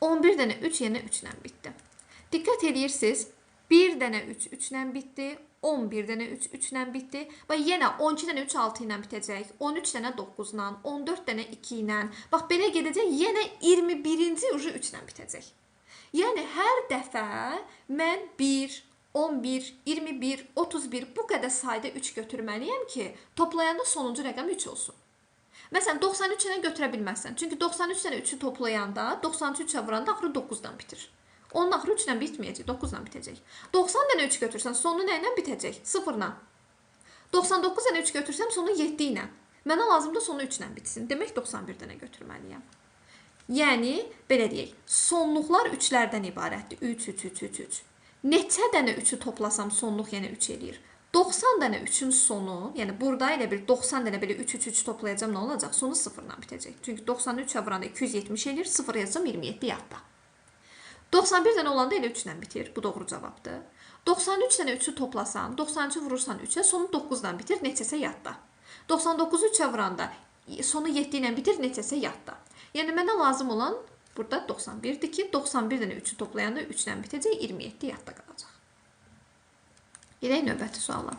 11 dənə 3, yenə 3 ilə bitdi. Diqqət edirsiniz, 1 dənə 3, 3 ilə bitdi. 11 dənə 3, 3 ilə bitdi. Və yenə 12 dənə 3, 6 ilə bitəcək. 13 dənə 9 ilə, 14 dənə 2 ilə. Bax, belə gedəcək, yenə 21-ci ucu 3 ilə bitəcək. Yəni, hər dəfə mən 1, 11, 21, 31 bu qədər sayda 3 götürməliyəm ki, toplayanda sonuncu rəqəm 3 olsun. Məsələn, 93 dənə götürə bilməzsən. Çünki 93 dənə 3-ü toplayanda, 93-ə vuranda axırı 9-dan bitir. Onun axırı 3 ilə bitməyəcək, 9 ilə bitəcək. 90 dənə 3 götürsən, sonu nə ilə bitəcək? 0 ilə. 99 dənə 3 götürsəm, sonu 7 ilə. Mənə lazımdır sonu 3 ilə bitsin. Demək, 91 dənə götürməliyəm. Yəni, belə deyək, sonluqlar 3-lərdən ibarətdir. 3, 3, 3, 3, 3. Neçə dənə 3-ü toplasam, sonluq yenə 3 eləyir. 90 dənə 3-ün sonu, yəni burada elə bir 90 dənə belə 3, 3, 3 toplayacam, nə olacaq? Sonu 0 ilə bitəcək. Çünki 93-ə vuranda 270 eləyir, 0 yazacam 27 yadda. 91 dənə olanda elə 3 ilə bitir. Bu doğru cavabdır. 93 dənə 3-ü toplasan, 93-ü vurursan 3-ə, sonu 9 ilə bitir, neçəsə yadda. 99-u 3-ə vuranda sonu 7 ilə bitir, neçəsə yadda. Yəni, mənə lazım olan burada 91-dir ki, 91 dənə 3-ü toplayanda 3 ilə bitəcək, 27 yadda qalacaq. Gedək növbəti suala.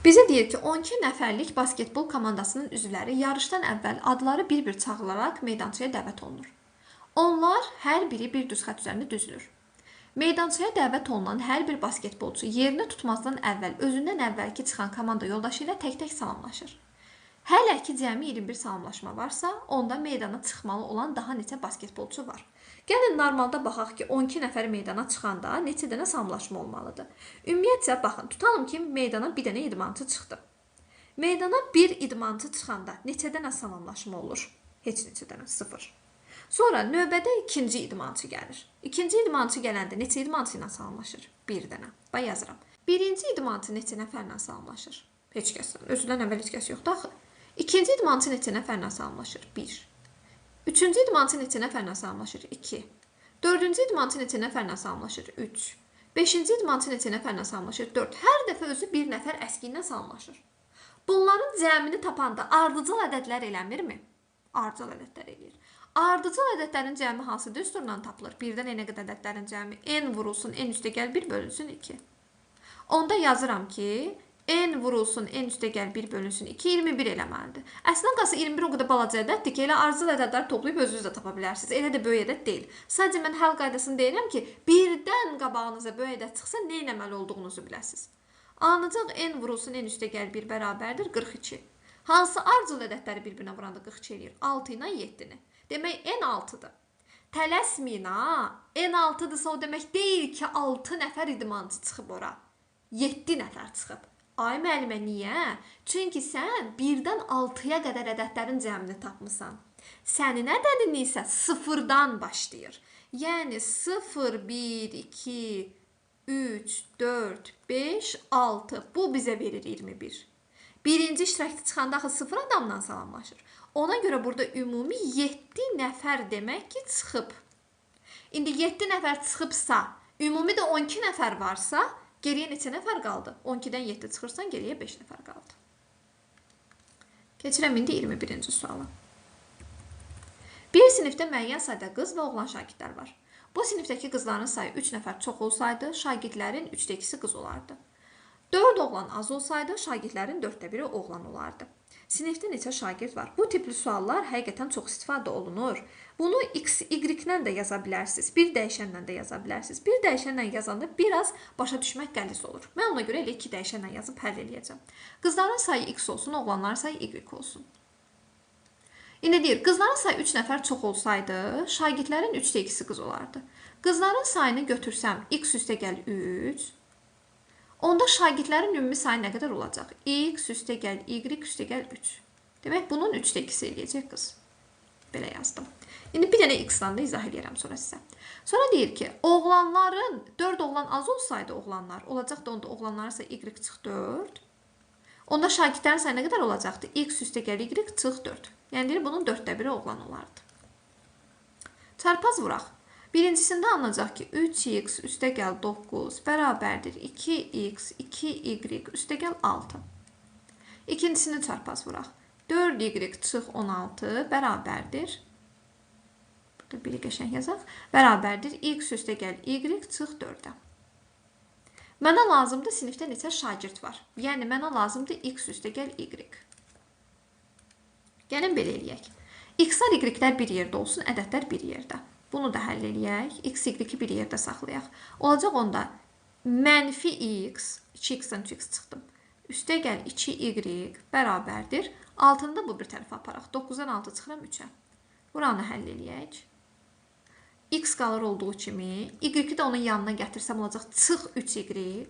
Bizə deyir ki, 12 nəfərlik basketbol komandasının üzvləri yarışdan əvvəl adları bir-bir çağırılaraq meydançaya dəvət olunur. Onlar hər biri bir düz xətt üzərində düzülür. Meydançaya dəvət olunan hər bir basketbolçu yerini tutmazdan əvvəl özündən əvvəlki çıxan komanda yoldaşı ilə tək-tək salamlaşır. Hələ ki cəmi 21 salamlaşma varsa, onda meydana çıxmalı olan daha neçə basketbolçu var. Gəlin normalda baxaq ki, 12 nəfər meydana çıxanda neçə dənə salamlaşma olmalıdır. Ümumiyyətcə, baxın, tutalım ki, meydana bir dənə idmançı çıxdı. Meydana bir idmançı çıxanda neçə dənə salamlaşma olur? Heç neçə dənə, 0. Sonra növbədə ikinci idmançı gəlir. İkinci idmançı gələndə neçə idmançı ilə salamlaşır? Bir dənə. Bax, yazıram. Birinci idmançı neçə nəfərlə salamlaşır? Heç kəslə. Özündən əvvəl heç kəs yoxdur axı. İkinci idmançı neçə nəfərlə salamlaşır? 1. Üçüncü idmançı neçə nəfərlə salamlaşır? 2. Dördüncü idmançı neçə nəfərlə salamlaşır? 3. Beşinci idmançı neçə nəfərlə salamlaşır? 4. Hər dəfə özü bir nəfər əski ilə salamlaşır. Bunların cəmini tapanda ardıcıl ədədlər eləmirmi? Ardıcıl ədədlər eləyir. Ardıcıl ədədlərin cəmi hansı düsturla tapılır? Birdən n-ə qədər ədədlərin cəmi n vurulsun, n üstə gəl 1 bölünsün 2. Onda yazıram ki, n vurulsun, n üstə gəl 1 bölünsün 2, 21 eləməlidir. Əslində qalsa 21 o qədər balaca ədəddir ki, elə ardıcıl ədədləri toplayıb özünüz də tapa bilərsiniz. Elə də böyük ədəd deyil. Sadəcə mən həll qaydasını deyirəm ki, birdən qabağınıza böyük ədəd çıxsa, nə eləməli olduğunuzu biləsiniz. Ancaq n vurulsun, n üstə gəl 1 bərabərdir 42. Hansı ardıcıl ədədləri bir-birinə vuranda 42 eləyir? 6 ilə 7-ni. Demək, n 6-dır. Tələsməyin ha. N 6-dırsa o demək deyil ki, 6 nəfər idmançı çıxıb ora. 7 nəfər çıxıb. Ay müəllimə, niyə? Çünki sən 1-dən 6-ya qədər ədədlərin cəmini tapmısan. Sənin ədədin isə 0-dan başlayır. Yəni 0, 1, 2, 3, 4, 5, 6. Bu bizə verir 21. Birinci iştirakçı çıxanda axı 0 adamdan salamlaşır. Ona görə burada ümumi 7 nəfər demək ki, çıxıb. İndi 7 nəfər çıxıbsa, ümumi də 12 nəfər varsa, geriyə neçə nəfər qaldı? 12-dən 7 çıxırsan, geriyə 5 nəfər qaldı. Keçirəm indi 21-ci suala. Bir sinifdə müəyyən sayda qız və oğlan şagirdlər var. Bu sinifdəki qızların sayı 3 nəfər çox olsaydı, şagirdlərin 3-də 2-si qız olardı. 4 oğlan az olsaydı, şagirdlərin 4-də 1-i oğlan olardı. Sinifdə neçə şagird var? Bu tipli suallar həqiqətən çox istifadə olunur. Bunu x, y-lə də yaza bilərsiniz. Bir dəyişənlə də yaza bilərsiniz. Bir dəyişənlə yazanda biraz başa düşmək qəliz olur. Mən ona görə elə 2 dəyişənlə yazıb həll eləyəcəm. Qızların sayı x olsun, oğlanların sayı y olsun. İndi deyir, qızların sayı 3 nəfər çox olsaydı, şagirdlərin 3-də 2-si qız olardı. Qızların sayını götürsəm, x üstə gəl 3. Onda şagirdlərin ümumi sayı nə qədər olacaq? X üstə gəl, Y üstə gəl 3. Demək, bunun 3-də 2-si eləyəcək qız. Belə yazdım. İndi bir dənə x-la da izah eləyərəm sonra sizə. Sonra deyir ki, oğlanların 4 oğlan az olsaydı oğlanlar, olacaqdı onda oğlanların sayı y çıx 4. Onda şagirdlərin sayı nə qədər olacaqdı? X üstəgəl y çıx 4. Yəni deyir, bunun 4də biri oğlan olardı. Çarpaz vuraq. Birincisində alınacaq ki, 3x üstəgəl 9 bərabərdir 2x, 2y üstəgəl 6. İkincisini çarpaz vuraq. 4y çıx 16 bərabərdir. Burada biri qəşəng yazaq. Bərabərdir x üstəgəl y çıx 4-ə. Mənə lazımdır sinifdə neçə şagird var. Yəni mənə lazımdır x üstəgəl y. Gəlin belə eləyək. X-lar, y-lər bir yerdə olsun, ədədlər bir yerdə. Bunu da həll eləyək. X, y-i bir yerdə saxlayaq. Olacaq onda mənfi x, 2x-dən 3x çıxdım. Üstəgəl 2y bərabərdir. Altında bu bir tərəfə aparaq. 9-dan 6 çıxıram 3-ə. Buranı həll eləyək. X qalır olduğu kimi. Y-i də onun yanına gətirsəm olacaq çıx 3y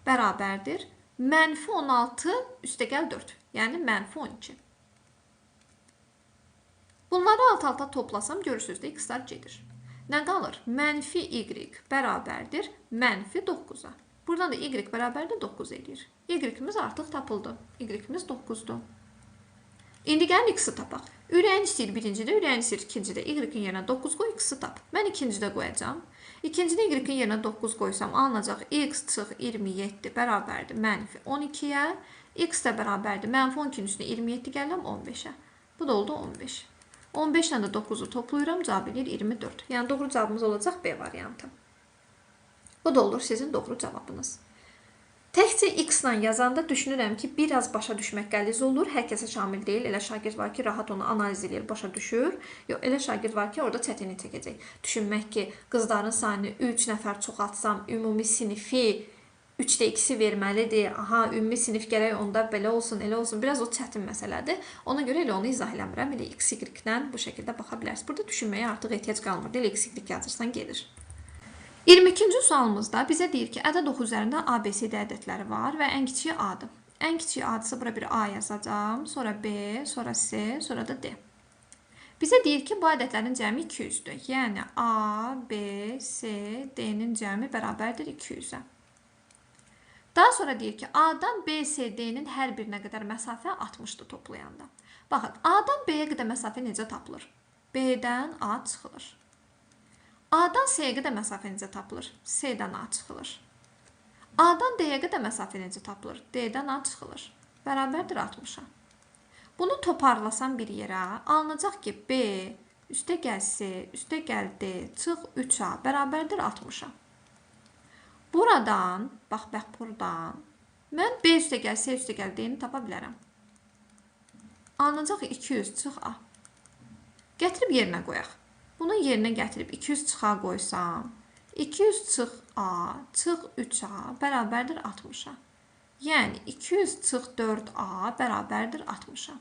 bərabərdir. Mənfi 16 üstəgəl 4. Yəni mənfi 12. Bunları alt-alta toplasam görürsünüz də x-lar gedir. Nə qalır? Mənfi y bərabərdir mənfi 9-a. Buradan da y bərabərdir 9 eləyir. Y-imiz artıq tapıldı. Y-imiz 9-dur. İndi gəlin x-i tapaq. Ürəyin istəyir birincidə, ürəyin istəyir ikincidə. Y-in yerinə 9 qoy, x-i tap. Mən ikincidə qoyacağam. İkincidə y-in yerinə 9 qoysam alınacaq x çıx 27 bərabərdir mənfi 12-yə. X də bərabərdir mənfi 12-nin üstünə 27 gəlirəm 15-ə. Bu da oldu 15. 15 ilə də 9-u toplayıram, cavab eləyir 24. Yəni doğru cavabımız olacaq B variantı. Bu da olur sizin doğru cavabınız. Təkcə x ilə yazanda düşünürəm ki, biraz başa düşmək qəliz olur. Hər kəsə şamil deyil. Elə şagird var ki, rahat onu analiz eləyir, başa düşür. Yox, elə şagird var ki, orada çətinlik çəkəcək. Düşünmək ki, qızların sayını 3 nəfər çoxaltsam, ümumi sinifi 3də 2-si verməlidir. Aha, ümumi sinif gərək onda belə olsun, elə olsun. Biraz o çətin məsələdir. Ona görə elə onu izah eləmirəm. Elə x, y-lə bu şəkildə baxa bilərsiniz. Burada düşünməyə artıq ehtiyac qalmır. Elə x, y yazırsan gedir. 22-ci sualımızda bizə deyir ki, ədəd oxu üzərində A, B, C, D ədədləri var və ən kiçiyi A-dır. Ən kiçiyi A-dırsa bura bir A yazacağam, sonra B, sonra C, sonra da D. Bizə deyir ki, bu ədədlərin cəmi 200-dür. Yəni A, B, C, D-nin cəmi bərabərdir 200-ə. Daha sonra deyir ki, A-dan B, C, D-nin hər birinə qədər məsafə 60-dır toplayanda. Baxın, A-dan B-yə qədər məsafə necə tapılır? B-dən A çıxılır. A-dan C-yə qədər məsafə necə tapılır? C-dən A çıxılır. A-dan D-yə qədər məsafə necə tapılır? D-dən A çıxılır. Bərabərdir 60-a. Bunu toparlasam bir yerə, alınacaq ki, B üstə gəl C, üstə gəl D, çıx 3A bərabərdir 60-a. Buradan, bax, bax, buradan, mən B üstə gəl, C üstə gəl D-ni tapa bilərəm. Alınacaq 200 çıx A. Gətirib yerinə qoyaq. Bunun yerinə gətirib 200 çıx A qoysam, 200 çıx A, çıx 3A bərabərdir 60-a. Yəni 200 çıx 4A bərabərdir 60-a.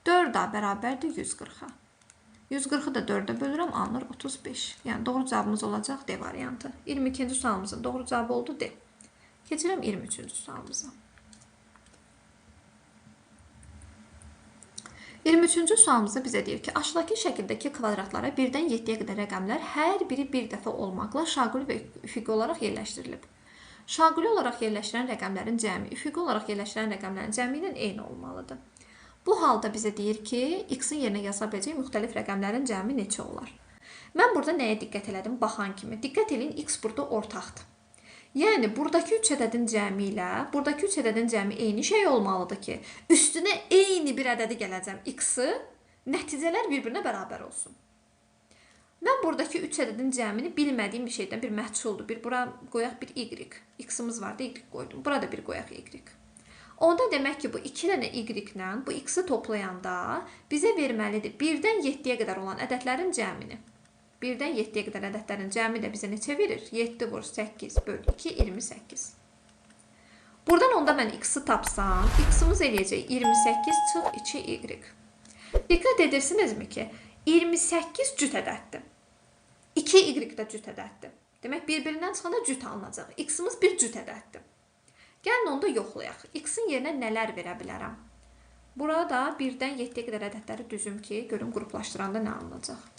4A bərabərdir 140-a. 140-ı da 4-ə bölürəm, alınır 35. Yəni doğru cavabımız olacaq D variantı. 22-ci sualımızın doğru cavabı oldu D. Keçirəm 23-cü sualımıza. 23-cü sualımızda bizə deyir ki, aşağıdakı şəkildəki kvadratlara 1-dən 7-yə qədər rəqəmlər hər biri bir dəfə olmaqla şaquli və üfüqi olaraq yerləşdirilib. Şaquli olaraq yerləşdirən rəqəmlərin cəmi, üfüqi olaraq yerləşdirən rəqəmlərin cəmi ilə eyni olmalıdır. Bu halda bizə deyir ki, x-in yerinə yaza biləcək müxtəlif rəqəmlərin cəmi neçə olar? Mən burada nəyə diqqət elədim? Baxan kimi. Diqqət eləyin, x burada ortaqdır. Yəni, buradakı 3 ədədin cəmi ilə buradakı 3 ədədin cəmi eyni şey olmalıdır ki, üstünə eyni bir ədədi gələcəm x-ı, nəticələr bir-birinə bərabər olsun. Mən buradakı 3 ədədin cəmini bilmədiyim bir şeydən bir məhsuldur. Bir bura qoyaq bir y. X-imiz vardı, y qoydum. Burada bir qoyaq y. Onda demək ki, bu 2 dənə y-lə bu x-i toplayanda bizə verməlidir 1-dən 7-yə qədər olan ədədlərin cəmini. 1-dən 7-yə qədər ədədlərin cəmi də bizə neçə verir? 7 vur 8 böl 2, 28. Buradan onda mən x-i tapsam, x-imiz eləyəcək 28 çıx 2y. Diqqət edirsinizmi ki, 28 cüt ədəddir. 2y də cüt ədəddir. Demək, bir-birindən çıxanda cüt alınacaq. X-imiz bir cüt ədəddir. Gəlin onda yoxlayaq. X-in yerinə nələr verə bilərəm? Burada 1-dən 7-yə qədər ədədləri düzüm ki, görüm qruplaşdıranda nə alınacaq.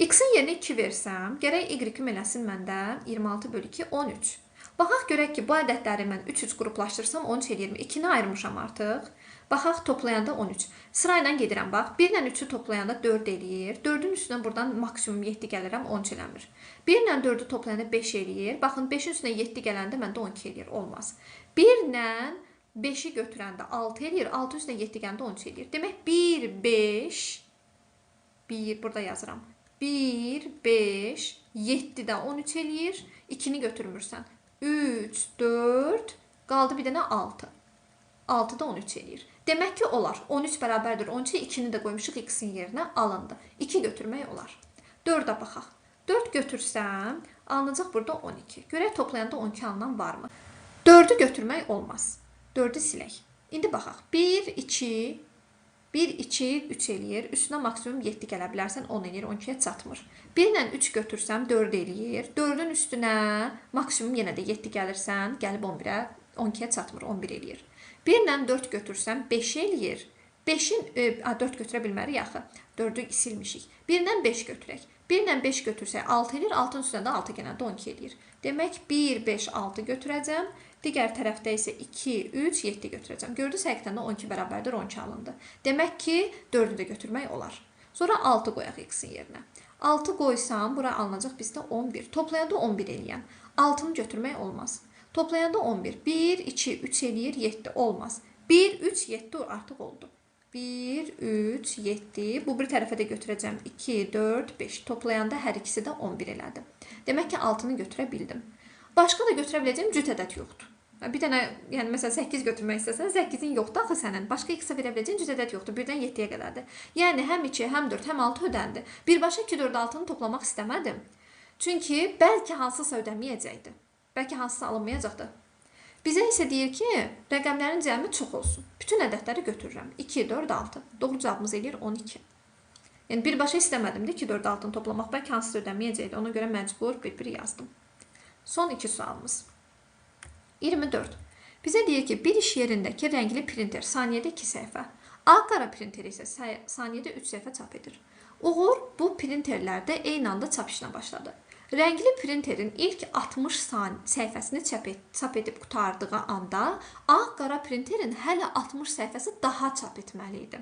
X-in yerinə 2 versəm, gərək Y-im eləsin məndə 26 bölü 2, 13. Baxaq görək ki, bu ədədləri mən 3-3 qruplaşdırsam 13 eləyirmi? 2-ni ayırmışam artıq. Baxaq toplayanda 13. Sırayla gedirəm bax. 1 ilə 3-ü toplayanda 4 eləyir. 4-ün üstünə buradan maksimum 7 gəlirəm, 13 eləmir. 1 ilə 4-ü toplayanda 5 eləyir. Baxın 5-in üstünə 7 gələndə məndə 12 eləyir. Olmaz. 1 ilə 5-i götürəndə 6 eləyir. 6 üstünə 7 gələndə 13 eləyir. Demək 1, 5, 1 burada yazıram. 1, 5, 7-də 13 eləyir. 2-ni götürmürsən. 3, 4, qaldı bir dənə 6. 6 da 13 eləyir. Demək ki, olar. 13 bərabərdir 13-ə, 2-ni də qoymuşuq x-in yerinə alındı. 2 götürmək olar. 4-ə baxaq. 4 götürsəm, alınacaq burada 12. Görək toplayanda 12 alınan varmı? 4-ü götürmək olmaz. 4-ü silək. İndi baxaq. 1, 2, 1, 2, 3 eləyir. Üstünə maksimum 7 gələ bilərsən, 10 eləyir, 12-yə çatmır. 1 ilə 3 götürsəm 4 eləyir. 4-ün üstünə maksimum yenə də 7 gəlirsən, gəlib 11-ə, 12-yə çatmır, 11 eləyir. 1 ilə 4 götürsəm 5 eləyir. 5-in 4 götürə bilmərik axı. 4-ü silmişik. 1 ilə 5 götürək. 1 ilə 5 götürsək 6 eləyir, 6-nın üstünə də 6 gələndə 12 eləyir. Demək 1, 5, 6 götürəcəm. Digər tərəfdə isə 2, 3, 7 götürəcəm. Gördünüz, həqiqətən də 12 bərabərdir 12 alındı. Demək ki, 4-ü də götürmək olar. Sonra 6 qoyaq x-in yerinə. 6 qoysam, bura alınacaq bizdə 11. Toplayanda 11 eləyən. 6-nı götürmək olmaz. Toplayanda 11. 1, 2, 3 eləyir, 7 olmaz. 1, 3, 7 artıq oldu. 1, 3, 7. Bu bir tərəfə də götürəcəm. 2, 4, 5. Toplayanda hər ikisi də 11 elədi. Demək ki, 6-nı götürə bildim. Başqa da götürə biləcəyim cüt ədəd yoxdur. Bir dənə, yəni məsələn 8 götürmək istəsən, 8-in yoxdur axı sənin. Başqa x-ə verə biləcəyin cüt ədəd yoxdur. 1-dən 7-yə qədərdir. Yəni həm 2, həm 4, həm 6 ödəndi. Birbaşa 2, 4, 6-nı toplamaq istəmədim. Çünki bəlkə hansısa ödənməyəcəkdi. Bəlkə hansısa alınmayacaqdı. Bizə isə deyir ki, rəqəmlərin cəmi çox olsun. Bütün ədədləri götürürəm. 2, 4, 6. Doğru cavabımız eləyir 12. Yəni birbaşa istəmədim də 2, 4, 6-nı toplamaq. Bəlkə hansısa ödənməyəcəkdi. Ona görə məcbur bir-bir yazdım. Son 2 sualımız. 24. Bizə deyir ki, bir iş yerindəki rəngli printer saniyədə 2 səhifə, ağ-qara printer isə saniyədə 3 səhifə çap edir. Uğur bu printerlərdə eyni anda çap işinə başladı. Rəngli printerin ilk 60 səhifəsini çap edib qurtardığı anda ağ-qara printerin hələ 60 səhifəsi daha çap etməli idi.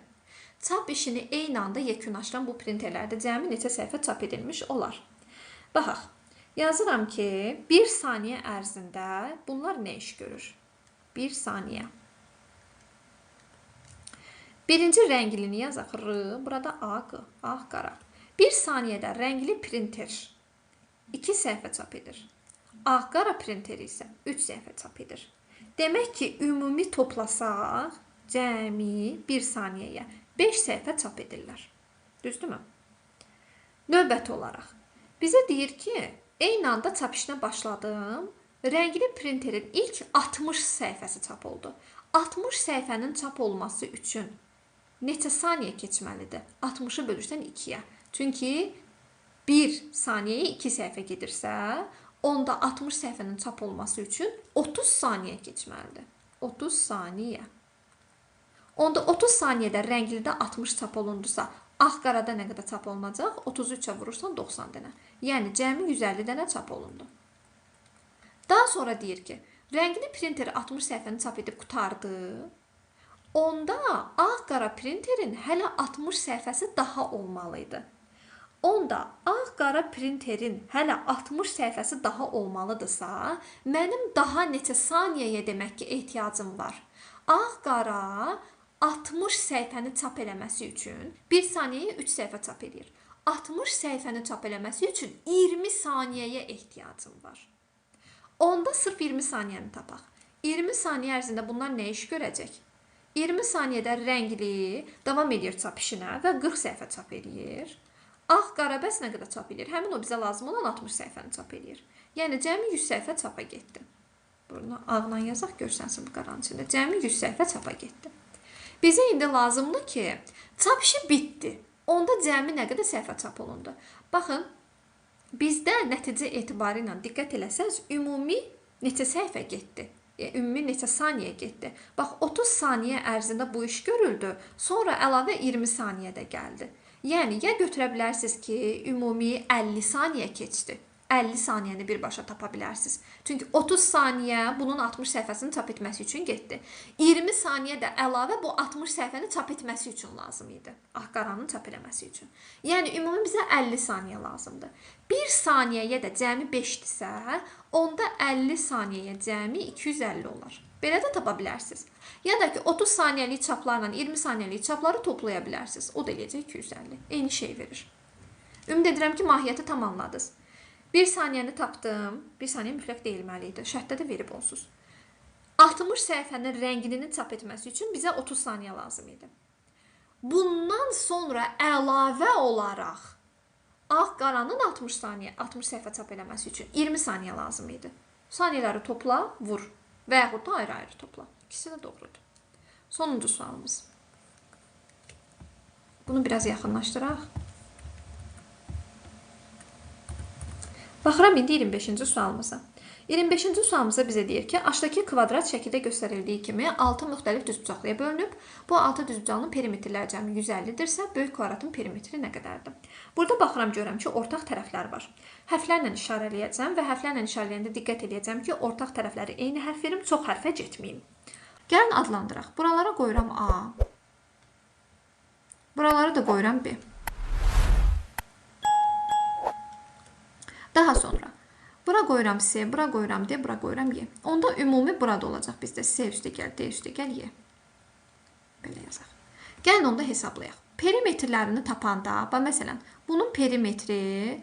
Çap işini eyni anda yekunlaşdıran bu printerlərdə cəmi neçə səhifə çap edilmiş olar? Baxaq. Yazıram ki, 1 saniyə ərzində bunlar nə iş görür? 1 saniyə. Birinci rənglini yazaq. R, burada A, Q, ağ, qara. 1 saniyədə rəngli printer 2 səhifə çap edir. Ağ, qara printer isə 3 səhifə çap edir. Demək ki, ümumi toplasaq, cəmi 1 saniyəyə 5 səhifə çap edirlər. Düzdürmü? Növbəti olaraq bizə deyir ki, eyni anda çap işinə başladım. Rəngli printerin ilk 60 səhifəsi çap oldu. 60 səhifənin çap olması üçün neçə saniyə keçməlidir? 60-ı bölürsən 2-yə. Çünki 1 saniyəyə 2 səhifə gedirsə, onda 60 səhifənin çap olması üçün 30 saniyə keçməlidir. 30 saniyə. Onda 30 saniyədə rənglidə 60 çap olundusa, ağ-qarada nə qədər çap olunacaq? 33-ə vurursan 90 dənə. Yəni cəmi 150 dənə çap olundu. Daha sonra deyir ki, rəngli printer 60 səhifəni çap edib qurtardı. Onda ağ-qara printerin hələ 60 səhifəsi daha olmalı idi. Onda ağ-qara printerin hələ 60 səhifəsi daha olmalıdırsa, mənim daha neçə saniyəyə demək ki, ehtiyacım var. Ağ-qara 60 səhifəni çap eləməsi üçün 1 saniyəyə 3 səhifə çap eləyir. 60 səhifəni çap eləməsi üçün 20 saniyəyə ehtiyacım var. Onda sırf 20 saniyəni tapaq. 20 saniyə ərzində bunlar nə iş görəcək? 20 saniyədə rəngli davam edir çap işinə və 40 səhifə çap eləyir. Ağ-qara bəs nə qədər çap eləyir? Həmin o bizə lazım olan 60 səhifəni çap eləyir. Yəni cəmi 100 səhifə çapa getdi. Bunu ağla yazaq, görsənsin bu qaranın içində. Cəmi 100 səhifə çapa getdi. Bizə indi lazımdır ki, çap işi bitdi. Onda cəmi nə qədər səhifə çap olundu? Baxın, bizdə nəticə etibarı ilə diqqət eləsəniz, ümumi neçə səhifə getdi? Ümumi neçə saniyə getdi? Bax, 30 saniyə ərzində bu iş görüldü. Sonra əlavə 20 saniyə də gəldi. Yəni, ya götürə bilərsiniz ki, ümumi 50 saniyə keçdi. 50 saniyəni birbaşa tapa bilərsiniz. Çünki 30 saniyə bunun 60 səhifəsini çap etməsi üçün getdi. 20 saniyə də əlavə bu 60 səhifəni çap etməsi üçün lazım idi. Ağ-qaranın çap eləməsi üçün. Yəni, ümumi bizə 50 saniyə lazımdır. 1 saniyəyə də cəmi 5-dirsə, onda 50 saniyəyə cəmi 250 olar. Belə də tapa bilərsiniz. Ya da ki, 30 saniyəlik çaplarla 20 saniyəlik çapları toplaya bilərsiniz. O da eləyəcək 250. Eyni şey verir. Ümid edirəm ki, mahiyyəti tam anladınız. 1 saniyəni tapdım. 1 saniyə mütləq deyilməli idi. Şərtdə də verib onsuz. 60 səhifənin rənginin çap etməsi üçün bizə 30 saniyə lazım idi. Bundan sonra əlavə olaraq ağ-qaranın 60 səhifə çap eləməsi üçün 20 saniyə lazım idi. Saniyələri topla, vur. Və yaxud da ayrı-ayrı topla. İkisi də doğrudur. Sonuncu sualımız. Bunu biraz yaxınlaşdıraq. Baxıram indi 25-ci sualımıza. 25-ci sualımıza bizə deyir ki, aşağıdakı kvadrat şəkildə göstərildiyi kimi 6 müxtəlif düzbucaqlıya bölünüb. Bu 6 düzbucaqlının perimetrləri cəmi 150-dirsə, böyük kvadratın perimetri nə qədərdir? Burada baxıram, görürəm ki, ortaq tərəflər var. Hərflərlə işarələyəcəm və hərflərlə işarələyəndə diqqət eləyəcəm ki, ortaq tərəfləri eyni hərf verim, çox hərfə getməyim. Gəlin adlandıraq. Buralara qoyuram A. Buralara da qoyuram B. Daha sonra bura qoyuram C, bura qoyuram D, bura qoyuram Y. Onda ümumi burada olacaq bizdə. C üstə gəl, D üstə gəl, Y. Belə yazaq. Gəlin onda hesablayaq. Perimetrlərini tapanda, bax məsələn, bunun perimetri,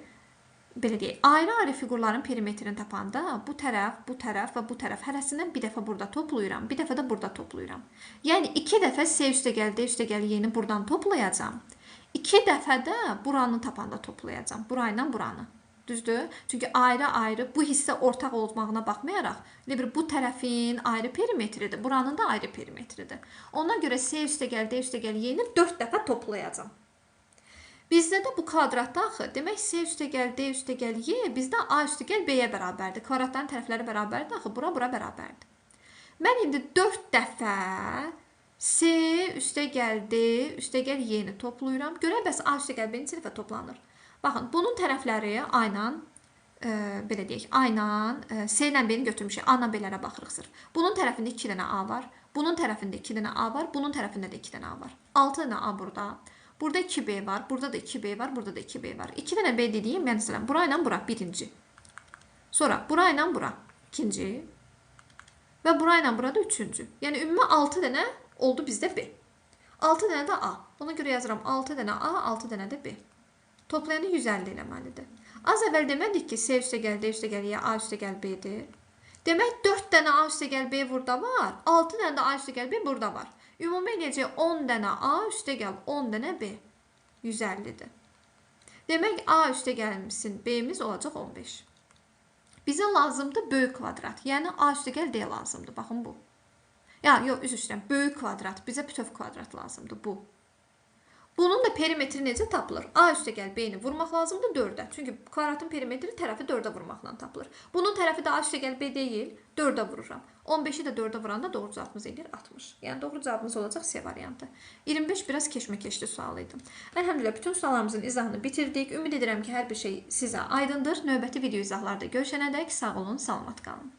belə deyək, ayrı-ayrı fiqurların perimetrini tapanda bu tərəf, bu tərəf və bu tərəf hərəsindən bir dəfə burada toplayıram, bir dəfə də burada toplayıram. Yəni 2 dəfə C üstə gəl, D üstə gəl, Y-ni buradan toplayacağam. 2 dəfə də buranı tapanda toplayacağam. Burayla buranı. Düzdür? Çünki ayrı-ayrı bu hissə ortaq olmağına baxmayaraq, elə bir bu tərəfin ayrı perimetridir, buranın da ayrı perimetridir. Ona görə C üstə gəl, D üstə gəl, Y-ni 4 dəfə toplayacağam. Bizdə də bu kvadratda axı, demək C üstə gəl, D üstə gəl, Y bizdə A üstə gəl, B-yə bərabərdir. Kvadratların tərəfləri bərabərdir axı, bura bərabərdir. Mən indi 4 dəfə C üstə gəl, D üstə gəl, Y-ni toplayıram. Görək bəs A üstə gəl, B neçə dəfə toplanır? Baxın, bunun tərəfləri A ilə, belə deyək, A ilə C ilə B-ni götürmüşük. A ilə B-lərə baxırıq sırf. Bunun tərəfində 2 dənə A var, bunun tərəfində 2 dənə A var, bunun tərəfində də 2 dənə A var. 6 dənə A burada. Burada 2B var, burada da 2B var, burada da 2B var. 2 dənə B dediyim, məsələn, bura ilə bura birinci. Sonra bura ilə bura ikinci və bura ilə bura da üçüncü. Yəni, ümumi 6 dənə oldu bizdə B. 6 dənə də A. Ona görə yazıram 6 dənə A, 6 dənə də B. Toplayanı 150 eləməlidir. Az əvvəl demədik ki, C üstə gəl, D üstə gəl, Y, A üstə gəl, B-dir. Demək, 4 dənə A üstə gəl, B burada var, 6 dənə də A üstə gəl, B burada var. Ümumi eləyəcək 10 dənə A üstə gəl, 10 dənə B. 150-dir. Demək, A üstə gəlmişsin, B-miz olacaq 15. Bizə lazımdır böyük kvadrat. Yəni, A üstə gəl, D lazımdır. Baxın bu. Ya, yox, üzr istəyirəm. Böyük kvadrat. Bizə bütöv kvadrat lazımdır. Bu. Bunun da perimetri necə tapılır? A üstə gəl B-ni vurmaq lazımdır 4-ə. Çünki kvadratın perimetri tərəfi 4-ə vurmaqla tapılır. Bunun tərəfi də A üstə gəl B deyil, 4-ə vururam. 15-i də 4-ə vuranda doğru cavabımız edir 60. Yəni doğru cavabımız olacaq C variantı. 25 biraz keşməkeşli sual idi. Əlhəmdülillah bütün suallarımızın izahını bitirdik. Ümid edirəm ki, hər bir şey sizə aydındır. Növbəti video izahlarda görüşənədək sağ olun, salamat qalın.